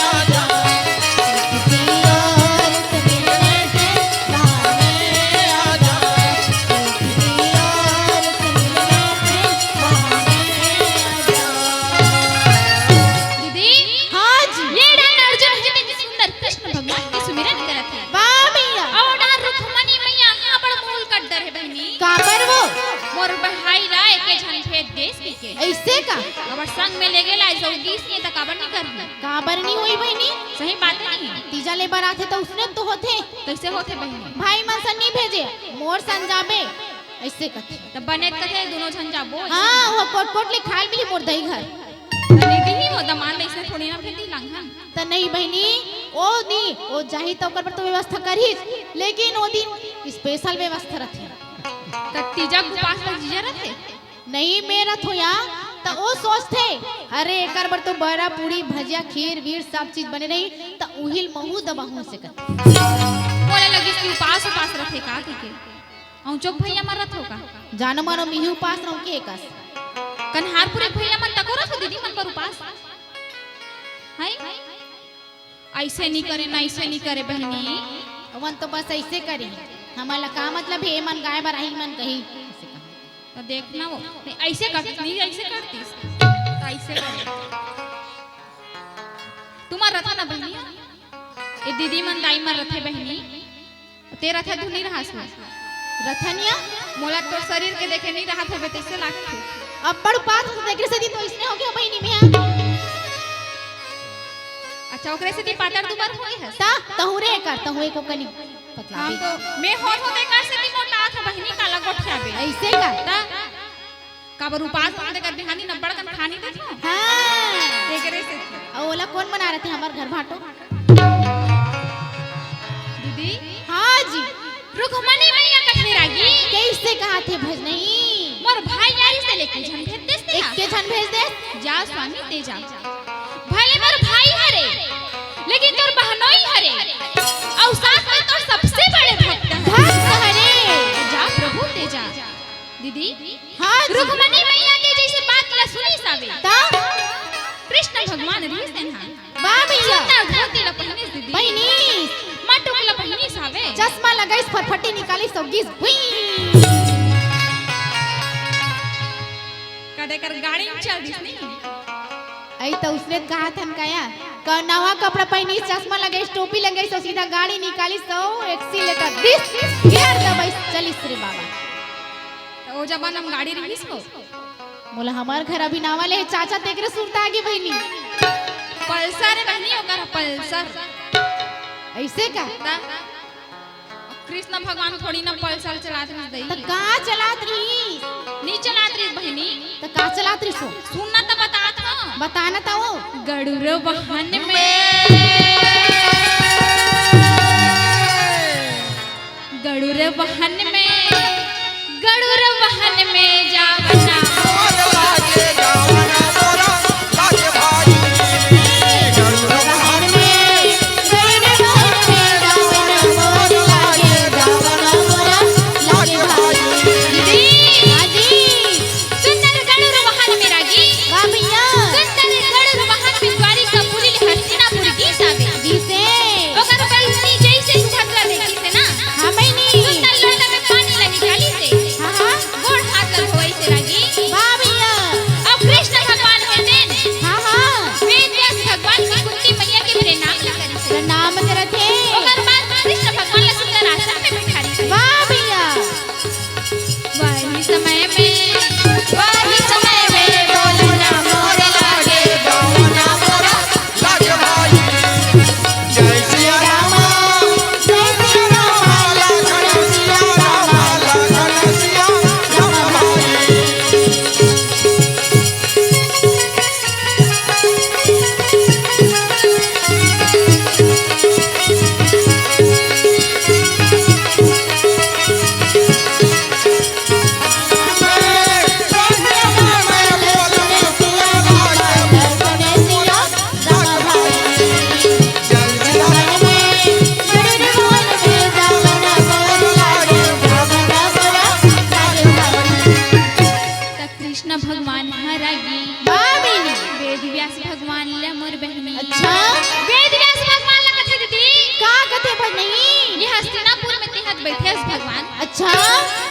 आजा। किसी और से मिलने के बहाने आजा। किसी और से मिलने के बहाने आजा। दीदी, हाँ जी। ये डाल अर्जुन जी ने सुंदर कृष्ण भगवान के सुमिरन करत हे। वाह भैया। अउ डाल रुक्मणी मैया काबर मूल कड्डर हे बहिनी। काबर वो? मोर भाई ला एके झन भेज देस कहिके। अइसे का? अगर संग में लेगे ला, अइसे उदीस नहीं त काबर नहीं करही? काबर नहीं होही बहिनी? सही बात नहीं। तीजा ले बर आथे त उसने तो होथे। कइसे होथे बहिनी? भाई मन सन नहीं भेजे, मोर सन जाबे। अइसे कथे। त बने कथे, दूनों झन जाबो। हाँ, वो कोट कोट ले खाए ल मिली मोर दई घर। त दीदी ही वो दमांद अइसे थोड़ी ना भेजी लांघन। त नहीं बहिनी, ओ नहीं, ओ जाही त ओकर बर तो व्यवस्था करही, लेकिन ओ दिन special व्यवस्था रथे। त तीजा के उपास बर जीजा रथे? नहीं, मैं रथों या, त ओ सोचथे, अरे एकर बर तो बरा, पूड़ी, भजिया, खीर, वीर सब चीज बने रही, त उहिल महू दबाहूं से कर। बोले लगिस कि उपास, उपास रथे का कहिके। अउ चोक भैया मन रथो का? जानो मानो मिही उपास रहूं के कस। कन्हारपुर एक भैया मन तको रथो दीदी मन बर उपास। हैं? अइसे नी करे ना, अइसे नी करे बहिनी। ओमन तो बस अइसे करे। हमन ला का मतलब हे, एमन गाय बर आही मन कही। त देखना वो। नहीं, अइसे करतिस, नहीं अइसे करतिस। त अइसे करे। तुम्हर रथा ना बहिनी? ए दीदी मन दाई मन रथे बहिनी। तें रथन धुन नइ रहस वो। रथनिया? मोला तोर शरीर के देखे नइ रहत हवे, तइसे लागथे। अब्बड़ पात हो, तेकरे सेती तो अइसने होगे हो बहिनी में। अच्छा, ओकरे सेती पातर दुबर होगे हस। ता, तहूँ रे कर, तहूँ एको कनी पतला हम बे। तो, मैं होत होत एकर सेती मोटात हँव बहिनी, काला गोठियाबे। अइसे का? ता, काबर उपास होथे तेकर बिहानी न बड़कन खानी देथे। हाँ। तेकरे सेती। अउ ओला कोन मना रथे हमर घर भाटो? दीदी। हाँ जी। रुखमनी मैया कथे रागी। कइसे कहत हे भजनई? मोर भाई आइस तेला एके झन भेज देस तें। एके झन भेज देस। जा स्वामी तें जा। भले मोर भाई हरे, लेकिन तोर बहनोई हरे। अउ साथ में तोर सबसे बड़े भक्त हरे। भक्त हरे। जा प्रभु तें जा। दीदी, हाँ जी। रुखमनी मैया के जइसे बात ला सुनिस हवे। ता? कृष्ण भगवान रिहिस तेन हा। वाह भैया। सुंदर धोती ला पहिनिस दीदी। पहिनिस। मटुक ला पहिनिस हवे। चश्मा लगाइस, फटफटी निकालिस, सौगिस। हुई। कदे कर गाड़ी में चल दिस नहीं। अई त उसने कहा थन काया? क-, नवा कपड़ा पहिनिस, चश्मा लगाइस, टोपी लगाइस, अउ सीधा गाड़ी निकालिस, अउ accelerator दिस, gear दबाइस, चलिस रे बाबा। त ओ जमाना में गाड़ी रिहिस वो। मोला हमर घर अभी नावा ले हे चाचा, तेकरे सुरता आगे बहिनी। पल्सर हे बहिनी, ओकर पल्सर। अइसे का? ता? कृष्ण भगवान थोड़ी ना पल्सर चलात रहिस दई। त का चलात रहिस? नी चलात रहिस बहिनी। त का चलात रहिस हो? सुन ना त बतात हँव। बता ना त वो। गरुड़ वाहन में। गरुड़ वाहन में। गरुड़ वाहन में जावना। व्यास भगवान ले मोर बहिनी। अच्छा। वेद व्यास भगवान ला कथे दीदी। का कथे बहिनी? ये हस्तिनापुर में तेहत बैठे हस भगवान। अच्छा।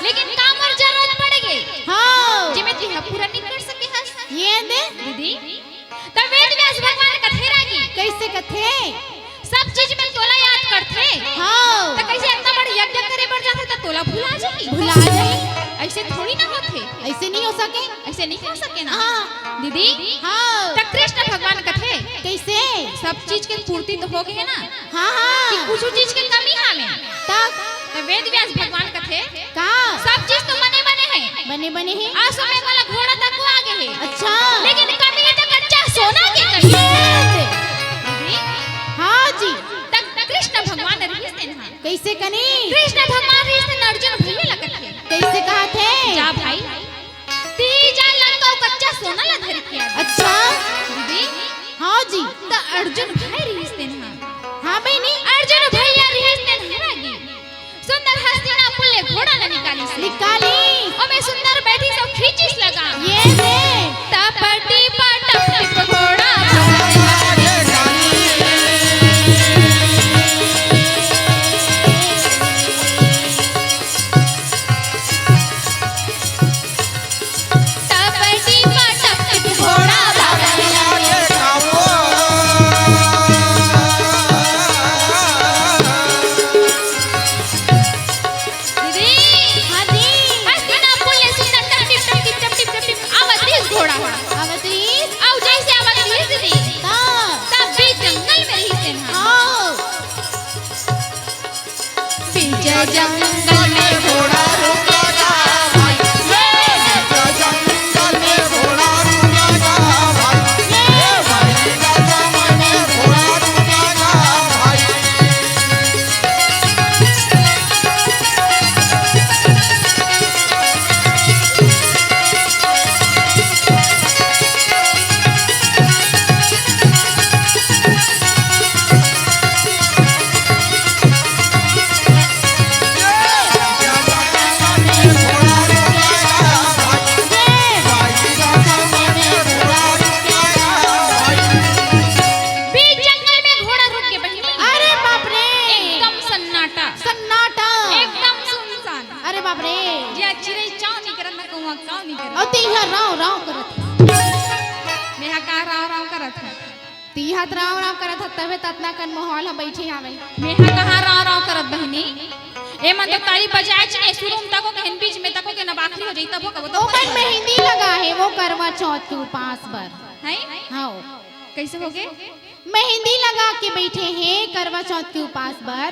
लेकिन का मोर जरूरत पड़ गे? हाँ। जेमे तेहा पूरा नहीं कर सके हस। ये दे। दीदी, त वेद व्यास भगवान कथे रागी। कैसे कथे? सब चीज में तोला याद करथे। हाँ। त कैसे इतना बड़ यज्ञ करे बर जाथे त तोला भुला जाही? भुला जाही। ऐसे थोड़ी ना होथे। ऐसे नहीं हो सके। ऐसे नहीं हो सके ना। हाँ। दीदी, हाँ। त कृष्ण भगवान कथे, कैसे? सब चीज के पूर्ति तो हो गए ना। हाँ, हाँ। कि कुछ चीज के कमी हावे। तब? त वेद व्यास भगवान कथे, का? सब चीज तो बने बने हे। बने बने हे। आ समय वाला घोड़ा तक को आगे हे। अच्छा। लेकिन कमी हे त कच्चा सोना के कमी। ये दे। दीदी, हाँ जी। त कृष्ण भगवान रहिस तेन हा। कैसे कनी? कृष्ण भगवान रहिस तेन अर्जुन भैया ला कथे। कैसे कहा थे? जा भाई, ती जा लंका अउ कच्चा सोना ला धर के आ। अच्छा। दीदी, हाँ जी। त अर्जुन भाई रहिस तेन हा। हाँ बहिनी। अर्जुन भैया रहिस तेन हा रागी। सुंदर हस्तिनापुर ले घोड़ा ला निकालिस। निकाली। ओमे सुंदर बैठिस अउ खींचिस लगा। ये दे। टपटी पटप टिप घोड़ा। टपटी पटप टिप घोड़ा। दीदी। हाँ जी। हस्तिनापुर ले सुंदर टप टिप, टप टिप, टप टिप, टप टिप, आवत रहिस घोड़ा। आवत रहिस। अउ जैसे आवत रहिस दीदी, हाँ। तब बीच जंगल में रहिस तेन हा। हाँ। बीच जंगल में घोड़ा रुक गे भाई। बीच जंगल में घोड़ा रुक गे भाई। बीच जंगल में घोड़ा रुक गे बहिनी। अरे बाप रे। एकदम सन्नाटा। सन्नाटा। एकदम सुनसान। अरे बाप रे। ये चिरई चाव नहीं करत ना, कौवा काव नहीं करत। अउ तेहा राव राव करत। मेहा का राव राव करत हे? तिहा त राव राव करत ह, तभे त अतना कन माहौल ह बैठे हावय। मेहा कहाँ राव राव करत बहिनी? ए मन तो ताली बजाए च नहीं, शुरू में तको के, बीच में तको के, नब आखिरी हो जाई तब हो कबो तो ओमन मेहंदी लगा हे वो करवा चौथ के उपास बर। हैं? हाँ। कैसे हो गे? मेहंदी लगा के बैठे हे करवा चौथ के उपास बर।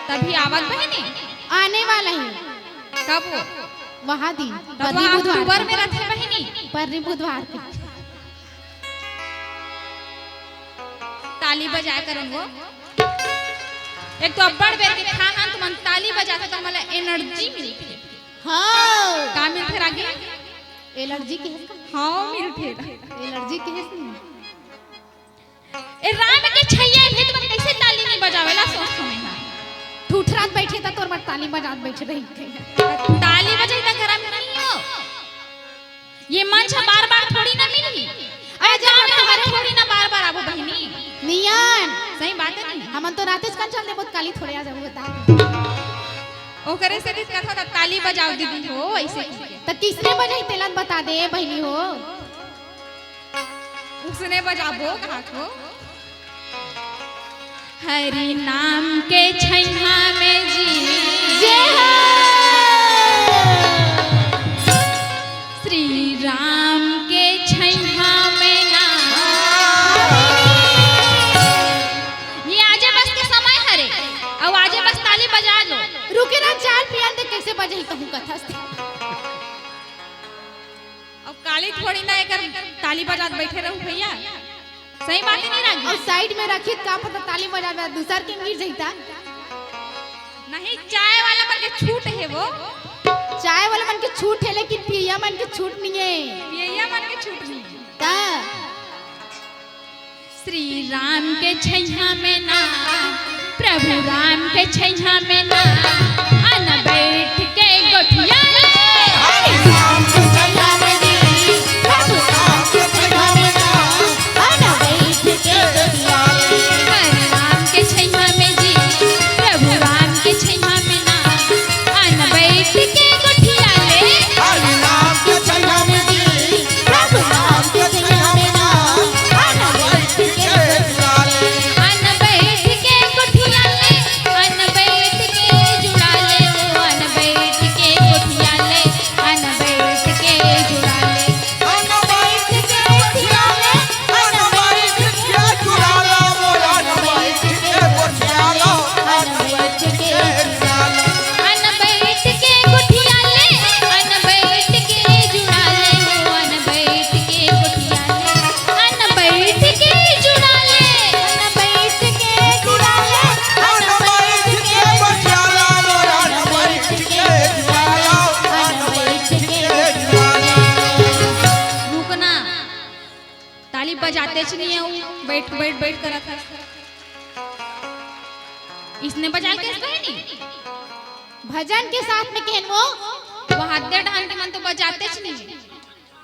तभी आवत बहिनी? आने वाला हे। कब वो? वहाँ दिन, तब पररी बुधवार अक्टूबर के। में रथे बहिनी? पररी बुधवार के। ताली बजाए करन वो। एक तो अब्बड़ बेर के खाहन तुमन ताली बजाथे त हमला एनर्जी मिलथे। हाँ। का मिलथे रागी? एलर्जी के हस का? हाँ, मिलथे। एलर्जी के हस नहीं? ए राम के छैया हे, तुमन कैसे ताली नहीं बजावेला, सोच समय हा। ठुठरात बैठे त तोर बर ताली बजात बैठे रही। ताली बजाई त गरम नहीं हो। ये मंच ह बार-बार थोड़ी ना मिलही। अरे, अरे, जब गाँव में हमन हमारे थोड़ी ना बार-बार आबो बहिनी। नियन। सही बात है नहीं? हमन तो रातेच कन चल देबो, काली थोड़े आ जाबो, बता। ओकरे से भी कथा त ताली बजाओ दीदी हो, ऐसे कहिके। त किसने बजाई तेला बता दे बहिनी हो। उसने बजाबो कहा को। हरि नाम के छैहा में जी। जय हो। श्री राम के छैहा में ना। ये आजे बस के समय हरे, अउ आजे बस ताली बजा लो। रुके ना, चार पियन दे, कैसे बजाई कहूँ कथा से। अब काली थोड़ी ना एकर ताली बजात बैठे रहू भैया, सही बात है नहीं रागी? अउ साइड में रखी त का पता ताली बजावे दूसर के गिर जइता। नहीं, चाय वाला मन के छूट है वो। चाय वाला मन के छूट है, लेकिन पिया मन के छूट नहीं है। पिया मन के छूट नहीं है। का? श्री राम के छैया में ना, प्रभु राम के छैया में ना, अन बैठ के गोठिया ले। हरि राम के छैया में जी, प्रभु राम के छैया में ना, ताली बजातेच नहीं है, वो बैठ, बैठ, बैठ करत है। इसने बजा के इसको है नहीं। भजन के साथ में केहेन वो। वो हाथ दे डहान के मन तो बजातेच नहीं है।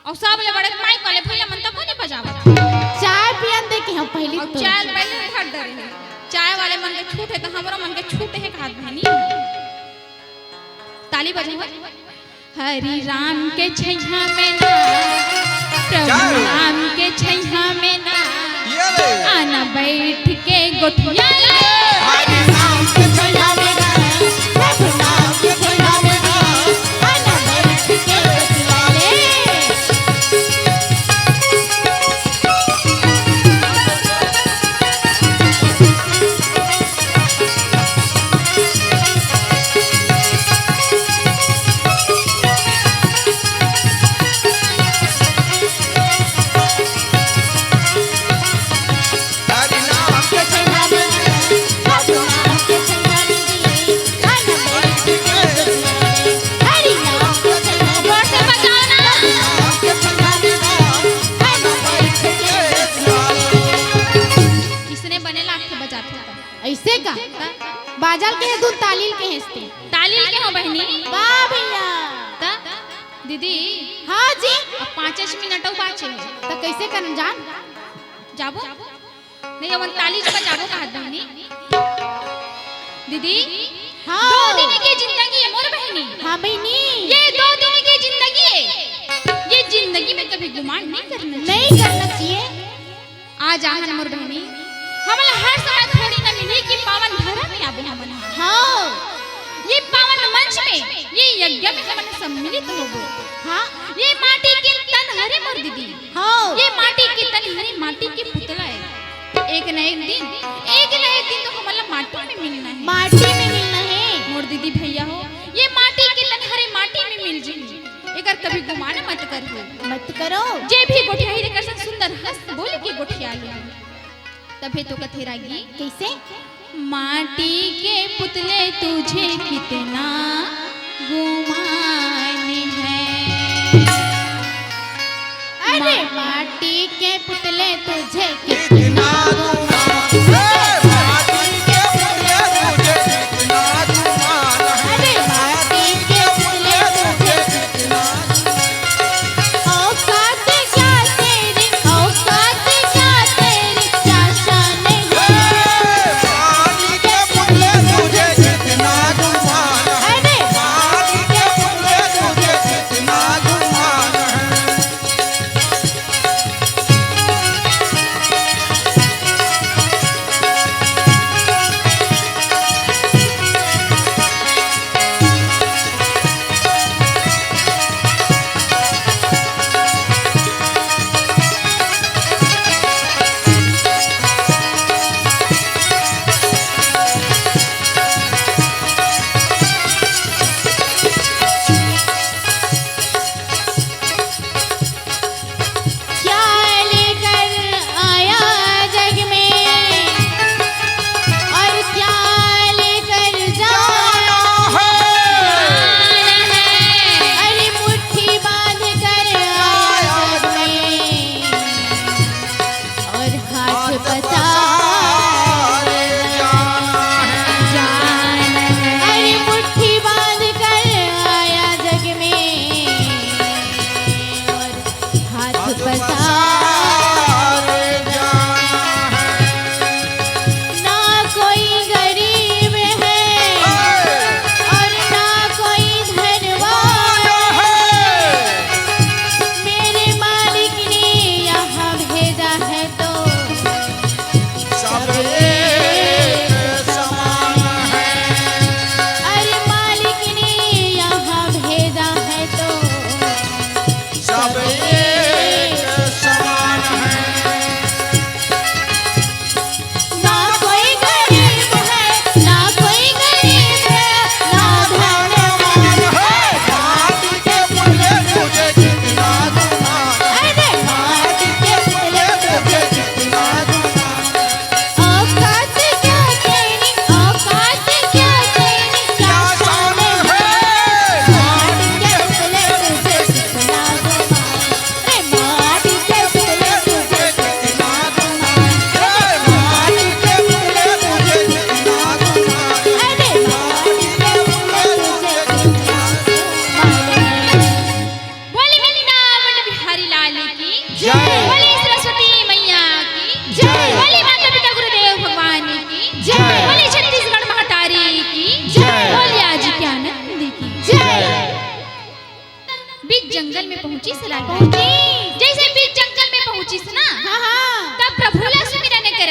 अउ सब ले बड़े माइक वाले भैया मन तो कोनी बजावत। चाय पियन दे के हम पहली अउ तो। चाय पहले हट डरे है। चाय वाले मन के छूट है तो हमरो मन के छूट है, कहात बहनी। ताली बजाओ। हरि राम के छैया में ना, प्रभु चाय। राम के छैया में ना, ये ले। आना बैठ के गोठिया ले। हरि राम के छैया में ना, प्रभु राम के छैया में ना, आना बैठ के गोठिया ले। जोर से बजाओ ना। इसने बने लागथे बजाथे त। ऐसे का? बाजल के हे, दू तालिल के हेस्ते। तालिल के हो बहनी। वाह भैया। त दीदी। हाँ जी। अब पाँच मिनट अउ बाचे हे। त कैसे करन जान? जाबो? नहीं, हमन ताली बजाबो कहत बहनी। दीदी। हाँ। दो दिन के जिंदगी है मोर बहनी। हाँ बहनी। ये दो दिन की जिंदगी है। ये जिंदगी में कभी गुमान नहीं करना चाहिए। नहीं करना चाहिए। आज आहन मोर बहनी, हमला हर समय थोड़ी न मिली कि पावन धरा में आबो हमन। हाँ। ये पावन मंच में, ये यज्ञ में हमन सम्मिलित होबो। हाँ। ये माटी के तन हरे मोर दीदी। हाँ। ये माटी के तन हरे, माटी के पुतला है। एक न एक दिन, एक न एक दिन तो हमला माटी में मिलना है। माटी में मिलना है। मोर दीदी भैया हो, ये माटी के तन हरे माटी में मिल जाही। एकर कभी गुमान मत करहू। मत करो। जे भी गोठियाही तेकर संग सुंदर हंस बोल के गोठिया लो। तभे तो कथे रागी। कैसे? माटी के पुतले तुझे कितना गुमान है। अरे माटी के पुतले तुझे कितना गुमान है।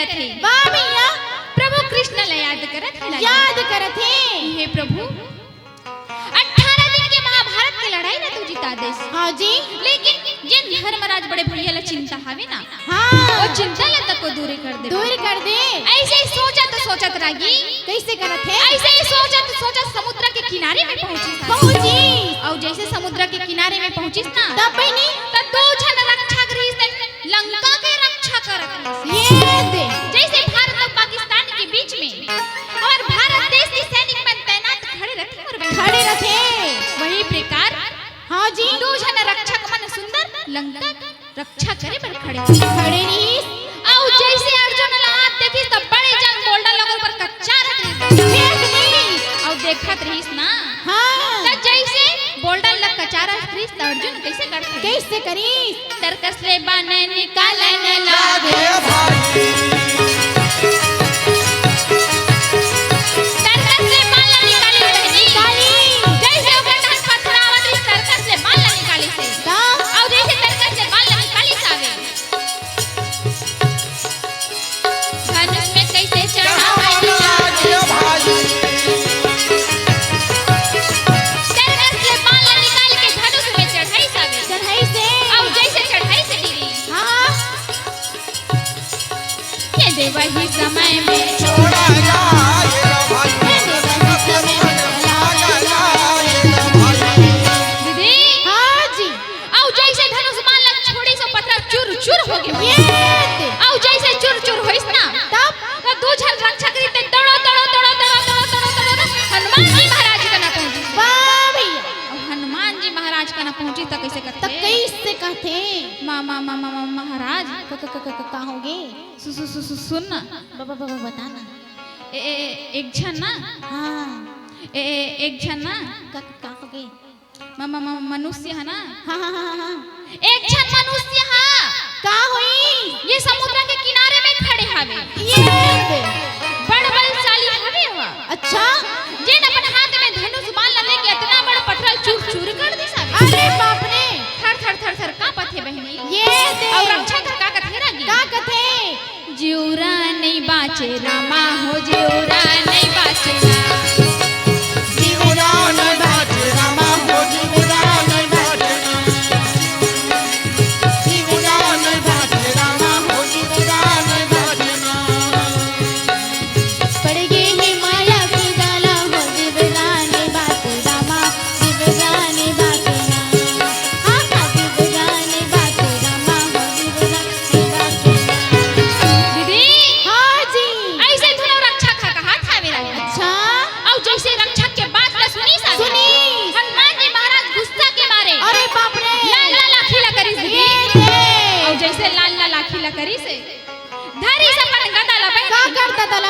करत हे। वाह भैया। प्रभु कृष्ण ला याद करत हे लागी। याद करत हे। हे प्रभु, अठारह दिन के महाभारत के लड़ाई ला तू जिता देस। हाँ जी। लेकिन जेन धर्मराज बड़े भैया ला चिंता हवे ना, हाँ। वो चिंता ला तको दूर कर दे। दूर कर दे। ऐसे ही सोचत सोचत रागी। कैसे करत हे? ऐसे ही सोचत सोचत समुद्र के किनारे में पहुंचिस। पहुंचिस। अउ जैसे समुद्र के किनारे में पहुंचिस ना, तब बहिनी? तब दो झन रक्षक रहिस, लंका के रक्षा करत रहिस। ये दे। जैसे भारत अउ पाकिस्तान के बीच में अउ भारत देश के सैनिक मन तैनात खड़े रथे मोर बहिनी। खड़े रथे। वही प्रकार हाँ जी। दो झन रक्षक मन सुंदर लंका रक्षा करे बर खड़े। खड़े रहिस। अउ जैसे अर्जुन ला हाथ देखिस, त बड़े जन बोल्डर लगे ऊपर कच्चा रख रहिस। फेंक दिस। अउ देखत रहिस ना। हाँ। त जैसे बोल्डर ला कच्चा रख रहिस, त अर्जुन कैसे करथे? कैसे करिस? तरकस ले बाण निकालन लागे। लागे भाई। तरकस ले बाण ला निकालिस बहिनी। निकालिस। जैसे ओकर डांट पथरावत रहिस, तरकस ले बाण ला निकालिस। तब? अउ जैसे तरकस ले बाण ला निकालिस आवे। धनुष में कैसे चढ़ावत रहिस। तरकस ले बाण ला निकाल के धनुष में चढ़ाइस आवे। चढ़ाइस हे। अउ जैसे चढ़ाइस हे दीदी। हाँ। ये दे वही समय में। छोड़ा जाए ना भाई। ये दे वही समय में। दीदी। हाँ जी। अउ जैसे धनुष बाण ला छोड़िस, ओ पथरा चूर चूर हो गे। ये दे। अउ जैसे चूर चूर होइस ना, तब? त दू झन रक्षक रहिस तेन दौड़त दौड़त हनुमान जी महाराज कना पहुंचिस। वाह भैया। अउ हनुमान जी महाराज कना पहुंचिस त कैसे त कथे? कैसे कथे? मा-, मा-, मा-, मा-, मा-, महाराज। क-, क-, क-, क-, का होगे? सु-, सु-, सु-, सु-, सुन ना। ब-, ब-, ब-, ब-, बता ना। ए, ए, ए, एक झन ना। हाँ। ए, ए, एक झन ना। क-, क-, का होगे? म-, म-, म-, मनुष्य हे ना। हाँ, हाँ, हाँ, हाँ, हाँ। एक झन मनुष्य हा। का होइस? ये समुद्र के किनारे में खड़े हावे। ये दे। बड़ बलशाली हावे हा। अच्छा। जेन अपन हाथ में धनुष बाण ला लेके अतना बड़ पथरा ल चूर चूर कर दिस हावे। अरे बाप रे। थर थर थर थर कांपत हे बहिनी। ये दे। अउ रक्षक का कथे रागी? का कथे? जिउरा नइ बाँचे रामा हो, जिउरा नइ बाँचे ना। जिउरा नइ बाँचे रामा हो, जिउरा नइ बाँचे ना। जिउरा नइ बाँचे रामा हो, जिउरा नइ बाँचे ना। पड़ गे हे माया के जाला हो, जिउरा नइ बाँचे रामा, जिउरा नइ बाँचे ना। हाँ, हाँ, जिउरा नइ बाँचे रामा हो, जिउरा दीदी। हाँ जी। अइसे धुन अउ रक्षक ह कहात हावे रागी। अच्छा। अउ जइसे रक्षक के बात ल सुनिस हावे। सुनिस। हनुमान जी महाराज गुस्सा के मारे। अरे बाप रे। लाल लाल आँखी ल करिस दीदी। ये दे। अउ जइसे लाल लाल आँखी ल करिस हे, धरिस अपन गदा ल बहिनी। का कर ददा ल?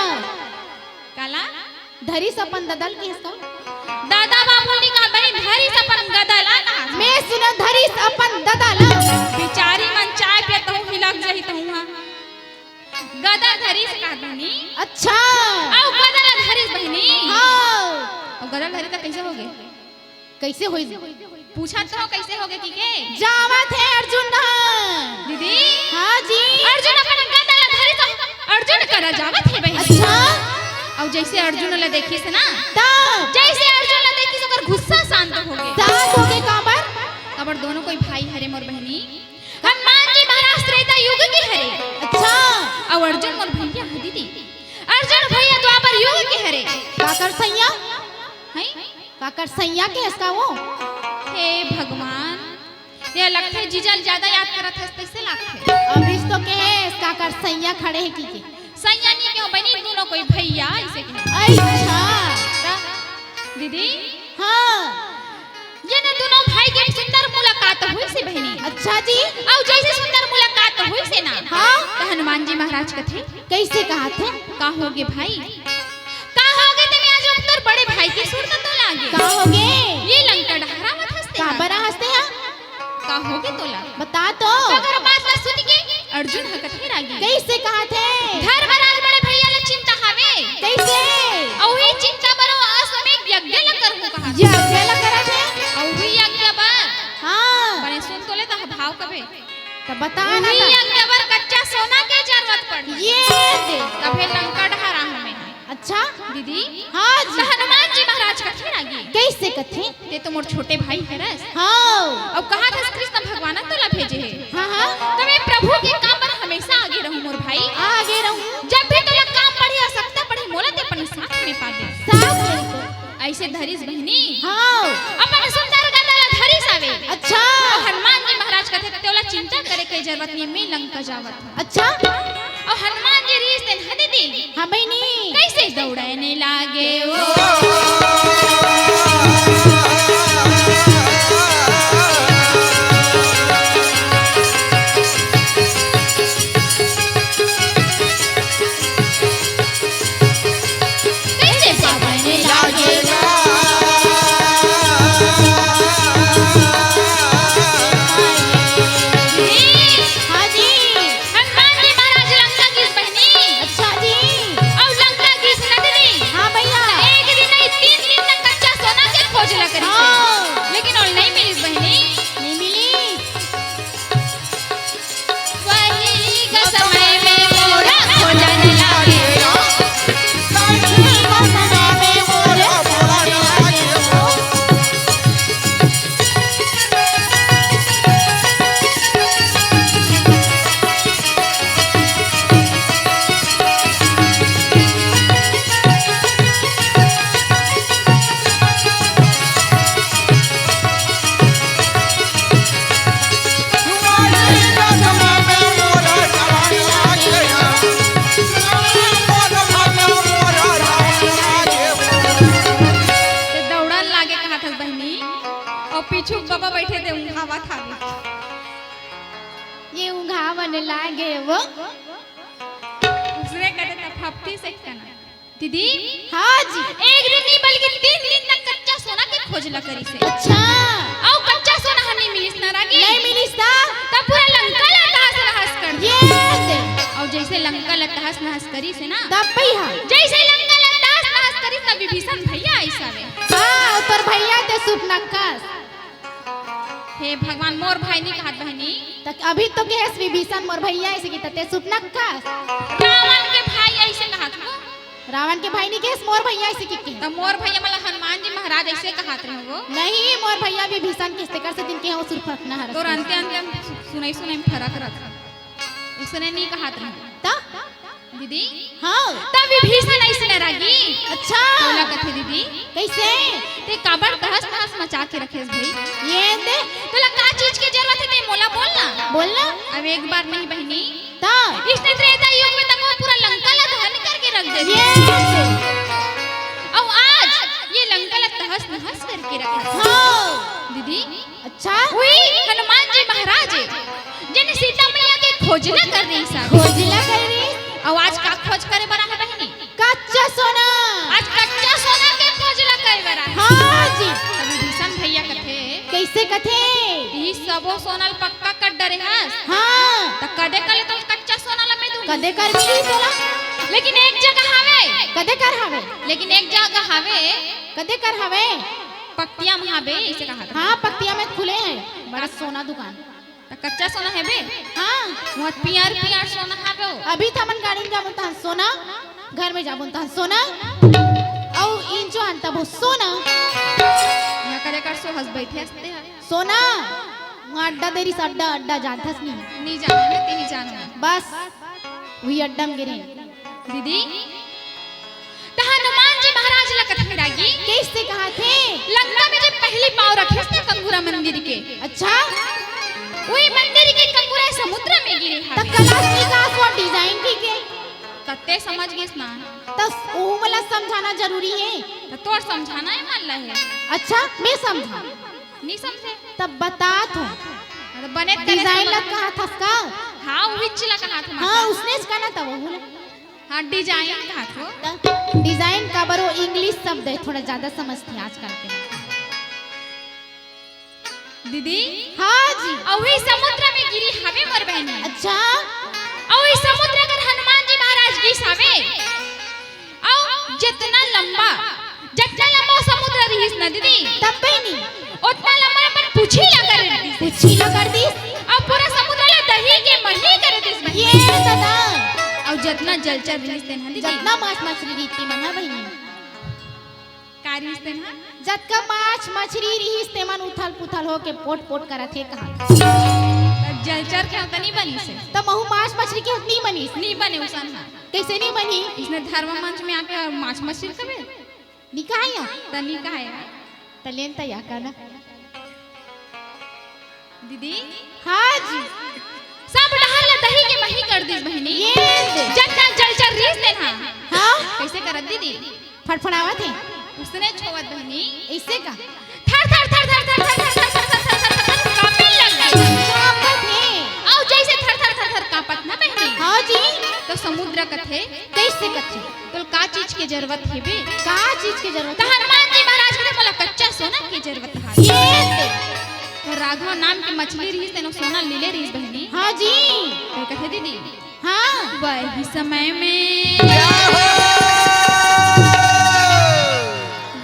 काला? धरिस अपन ददा ल किहिस का? दादा बाबू नइ कहा बहिनी, धरिस अपन गदा ल कहा। मैं सुना धरिस अपन ददा ल। बिचारी मन चाय पियत तहूँ हिलक जाही तहूँ हा। गदा धरिस कहा बहिनी। अच्छा। अउ गदा ल धरिस बहिनी। हाँ। अउ गदा ल धरिस त कइसे होगे? कइसे होइस? पूछत तो कइसे होगे कहिके? जावत हे अर्जुन ह। दीदी। हाँ जी। अर्जुन अपन गदा ल धरिस त अर्जुन करा जावत हे बहिनी। अच्छा। अउ जइसे अर्जुन ल देखिस ना, तब? जइसे अर्जुन ल देखिस ओकर गुस्सा शांत होगे। शांत होगे काबर? काबर दोनों कोई भाई हरे मोर बहिनी। हनुमान जी महाराज त्रेता युग के हरे। अच्छा। अउ अर्जुन मोर भइया ह दीदी। अर्जुन भइया द्वापर युग के हरे। काकर सइयाँ? हैं? काकर सइयाँ के हस का वो? हे भगवान, ये लगथे जीजा ल जादा याद करत हस, तइसे लागथे। अभी तो कहे, काकर सइयाँ खड़े हे कहिके। सइयाँ नइ केहेंव बहिनी, दूनों कोई भइया, अइसे कहे। अच्छा। त दीदी? हाँ। ये न दूनों भाई के सुंदर मुलाकात होइस हे बहिनी। अच्छा जी। अउ जइसे सुंदर मुलाकात होइस हे ना, हाँ। त हनुमान जी महाराज कथे, कइसे कहत हे? का होगे भाई? का होगे ते में आज तोर बड़े भाई के सुरता तोला आगे? का होगे? ये लंका डहरावत हस ते हा। काबर हस ते हा? का होगे तोला? बता तो। ओकर बात ला सुन के अर्जुन ह कथे रागी। कइसे कहत हे? धर्मराज बड़े भइया ला चिंता हावे। कइसे? अउ उही चिंता बर ओ अश्वमेघ यज्ञ ला करहूँ कहत हे। यज्ञ ला करत हे? अउ उही यज्ञ बर। हाँ। बने सुन तो ले त भाव कबे। त बता ना उही त। यज्ञ बर कच्चा सोना के जरूरत पड़ही। ये दे। अच्छा। दीदी। हाँ जी। त हनुमान जी महाराज कथे रागी। कइसे कथे? ते तो मोर छोटे भाई हरस। हाँ। अउ कहाथस कृष्ण भगवान तोला भेजे हे। हाँ, हाँ। त मैं प्रभु के काम बर हमेशा आगे रहूं मोर भाई। आगे रहूं। जब भी तोला काम पड़ही, आवश्यकता पड़ही, मोला ते अपन साथ में पा दे। साथ में। अइसे धरिस बहिनी। हाँ। अपन सुंदर गदा ला धरिस हवे। अच्छा। अउ हनुमान जी महाराज कथे, "तोला चिंता करे के जरूरत नहीं, मैं लंका जावत हूँ।" अच्छा। अउ हनुमान जी रिहिस तेन ह दीदी। हाँ बहिनी। कइसे दौड़ने लागे वो। कइसे दौड़ने लागे वो। हाँ जी। हनुमान जी महाराज लंका गिस बहिनी। अच्छा जी। अउ लंका गिस नंदिनी। हाँ भैया। एक दिन नहीं, तीन दिन तक कच्चा सोना के खोज ला करिस। हाँ। लेकिन ओला नहीं मिलिस बहिनी। नहीं मिलिस। वही का समय में मोरा खोजन लागे। ते दौड़न लागे कहाथस बहिनी, अउ पीछू बाबा बइठे ते ऊँघावत हावे। ये ऊँघावन लागे वो। उसने कथे त फपतिस एक कना। दीदी। हाँ जी। एक दिन नहीं बल्कि तीन दिन तक कच्चा सोना के खोज ला करिस हे। अच्छा। अउ कच्चा सोना ह नहीं मिलिस ना रागी। नहीं मिलिस त? तब पूरा लंका ला तहस नहस कर दिस। ये दे। अउ जइसे लंका ला तहस नहस करिस हे ना। तब भैया। जइसे लंका ला तहस नहस करिस तब विभीषण भैया आइस हवे। हाँ, तोर भैया ते सुपनक्कस। हे भगवान, मोर भाई नहीं कहात बहिनी। त अभी तो कहेस विभीषण मोर भैया अइसे कि त ते सुपनक्कस। रावण के भाई अइसे कहात हो। रावण के भाई नहीं कहेस, मोर भैया अइसे कि कहे। त मोर भैया मतलब हनुमान जी महाराज अइसे कहात रहे वो। नहीं, मोर भैया विभीषण कहिस तेकर सेती कहे हो सुपनक्कस। तोर अंते अंते में सु-, सुनई सुनई में फरक रथे। उसने नहीं कहात रहे। त? दीदी। हाँ। त विभीषण अइसने रागी। अच्छा। तोला कथे दीदी। कइसे? ते काबर तहस नहस मचा के रखेस भाई? ये दे। तोला का चीज के जरूरत हे ते मोला बोल ना। बोल ना। अब एक बार नहीं बहिनी। त? इसने त्रेता युग में तको पूरा लंका ला दहन करके रख दे। ये दे। अउ आज ये लंका ला तहस नहस करके रखे। हाँ। दीदी। अच्छा। उही हनुमान जी महाराज जेन सीता मैया के खोज ला कर रहिस हे। खोज ला कर रहिस। अउ आज का खोज करे बर आहे बहिनी? कच्चा सोना। आज कच्चा सोना के खोज ला करे बर आहे। हाँ जी। त विभीषण भैया कथे। कइसे कथे? ई सबो सोना ल पक्का कर डरे हस। हाँ। त कदे कर ले तोला कच्चा सोना ला मैं दूँ। कदे कर मिली तोला? लेकिन एक जगह हवे। कदे कर हवे? लेकिन एक जगह हवे। कदे कर हवे? पकतिया में हवे, अइसे कहात हे। हाँ, पकतिया में खुले हे बड़ा सोना दुकान। त कच्चा सोना हे बे? हाँ। वहाँ पियर पियर सोना हवे वो। अभी त हमन गाड़ी में जाबो तहन सोना, घर में जाबो तहन सोना, अउ इंजो आन तब सोना। यहाँ करे कर सो हंस बैठे हंसते हैं। सोना, वहाँ अड्डा देरी से अड्डा, अड्डा जानथस नहीं? नहीं जाना, मैं तेरी जाना। बस, वही अड्डा में गिरे। दीदी, त हनुमान जी महाराज ला कथे रागी। कइसे कहाथे? लंका में जब पहली पाँव रखेस ना कंगुरा मंदिर के। अच्छा। वही मंदिर के कंगुरा समुद्र में गिरे त हवे। कलास निकास वो डिजाइन की के। त ते समझ गेस ना। त वो मला समझाना जरूरी हे। त तोर समझाना हे मान ला हे। अच्छा, मैं समझा। नहीं समझे। तब बतात हो। अरे बने तेरे डिजाइन समझ ला में। कहाथस का? हाँ, उही ला कहाथस हाँ, मतलब। उसने कहा ना तब वो। हाँ, डिजाइन कहाथस। त डिजाइन काबर वो इंग्लिश शब्द हे, थोड़ा ज्यादा समझथे आजकल के। दीदी। हाँ जी। अउ वही समुद्र में गिरी हवे मोर बहिनी। अच्छा। अउ वही समुद्र कर हनुमान जी महाराज गिस हवे। अउ जितना लंबा, जितना लंबा वो समुद्र रहिस ना दीदी, तब भी नहीं। उतना लंबा अपन पूछी ला कर दिस। पूछी ला कर दिस। अउ पूरा समुद्र ला दही के मही कर दिस बहिनी। ये दादा। अउ जतना जलचर रिहिस तेन ह दीदी। जतना मांस मछरी रिहिस तेमन ह बहिनी। का रिहिस तेन ह? जतका मांस मछरी रिहिस तेमन उथल पुथल होके पोट पोट करत हे कहा। त जलचर के होत नइ बनिस हे। त महू मांस मछरी के होत नइ बनिस। नइ बने उसन ह। कइसे नइ बनी? इसने धर्म मंच में आके मांस मछरी कबे? नइ कहा या? त नइ कहा या। त लेन त या का ना। दीदी। हाँ जी। सब डहर ल दही के मही कर दिस बहिनी। ये दे। जतना जलचर रिहिस तेन ह। हाँ? कइसे करत दीदी? फड़फड़ावत हे। उसने छोवत बहिनी। अइसे का? थर थर थर थर कांपे लग गे। कांपत हे। अउ जइसे थर थर थर थर कांपत ना बहिनी। हाँ जी। त समुद्र कथे। कइसे कथे? तोला का चीज के जरूरत हे बे? का चीज के जरूरत त हे? हनुमान जी महाराज कथे, "मोला कच्चा सोना के जरूरत हे।" ये दे। त राघव नाम के मछली रिहिस, तेनो सोना लीले रिहिस बहिनी। हाँ जी। त कथे दीदी। हाँ। वही समय में,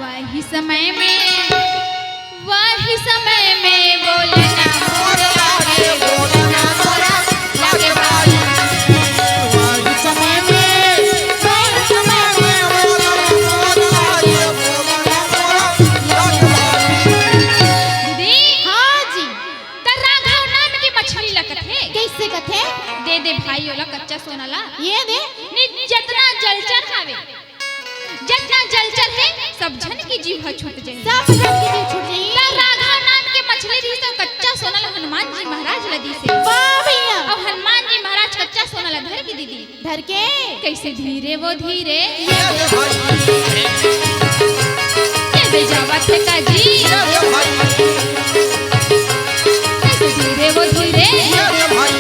वही समय में, वही समय में बोलना मोर लागे, बोलना मोर लागे भाई। वही समय में, वही समय में बोलना मोर लागे, बोलना मोर लागे भाई। दीदी। हाँ जी। त राघव नाम के मछली ल कथे। कइसे कथे? दे दे भाई ओला कच्चा सोना ला। ये दे। नइ, जतना जलचर हावे, जतना जलचर हे, सब झन के जीव ह छूट जाही। सब झन के जीव छूट जाही। त राघव नाम के मछली रिहिस त कच्चा सोना ला हनुमान जी महाराज ला दिस हे। वाह भैया। अउ हनुमान जी महाराज कच्चा सोना ला धर के दीदी। धर के। कइसे धीरे वो धीरे। ये दे भाई। ये दे जावत हे का जी। ये दे भाई। कइसे धीरे वो धीरे। ये दे भाई।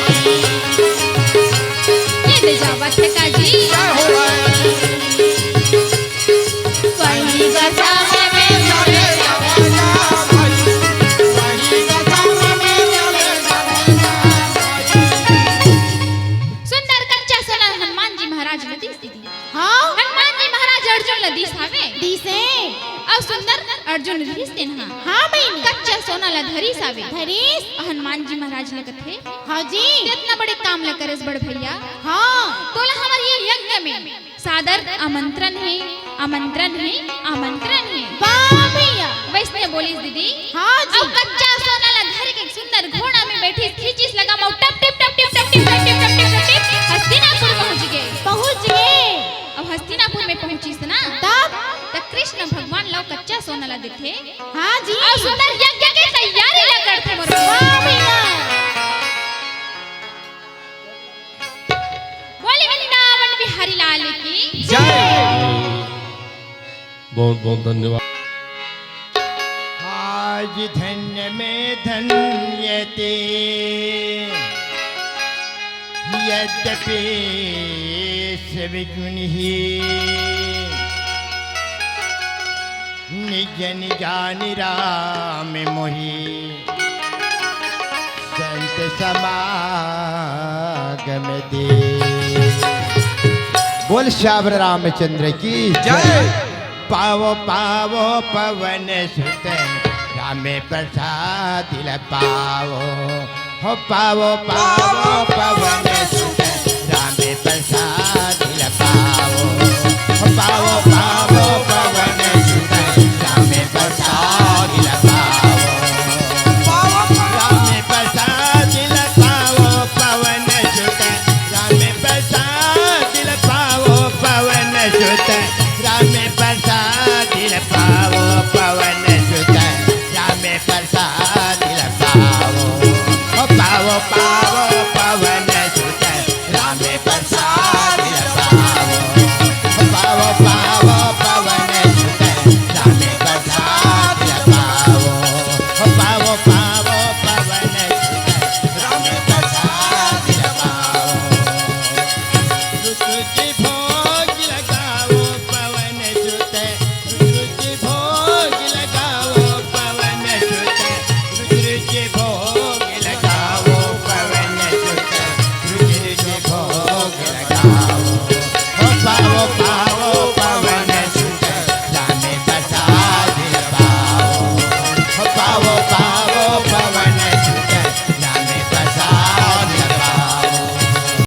ये दे जावत हे का जी। क्या हो भाई? वही गठा में मैं सुंदर कच्चा सोना हनुमान जी महाराज ल दिस दीदी। हाँ। हनुमान जी महाराज अर्जुन ल दिस हावे। दिस हे। अउ सुंदर अर्जुन रिहिस तेन ह। हाँ बहिनी। कच्चा सोना ल धरिस हावे। धरिस। अउ हनुमान जी महाराज ल कथे। हाँ जी। ते अतना बड़े काम ल करेस बड़ भैया। हाँ। तोला हमर ये यज्ञ में सादर आमंत्रण हे, आमंत्रण हे, आमंत्रण हे। वाह भैया। वइसने बोलिस दीदी। हाँ जी। अउ कच्चा सोना ल धर के सुंदर घोड़ा में बैठिस, खींचिस लगाम अउ टप टिप, टप टिप, टप टिप, टप टिप, टप टिप, टप टिप, हस्तिनापुर पहुंच गे। पहुंच गे। अउ हस्तिनापुर में पहुंचिस ना, तब? त कृष्ण भगवान ल कच्चा सोना ल देथे। हाँ जी। अउ सुंदर यज्ञ के तैयारी ल करथे मोर। वाह भैया। बोले वृंदावन बिहारी लाल की जय। बहुत बहुत धन्यवाद। आज धन्य में धन्य ते, यद्यपि सब गुण ही। निज निजानि राम मोहि संत समागम दे। बोल श्यावर रामचंद्र की जय। पावो पावो पवन सुत राम प्रसाद ल पावो। हो पावो पावो पवन सुत राम प्रसाद ल पावो। हो पावो पावो पवन सुत राम प्रसाद ल पावो। राम प्रसाद ल पावो पवन सुत राम प्रसाद ल पावो पवन सुत।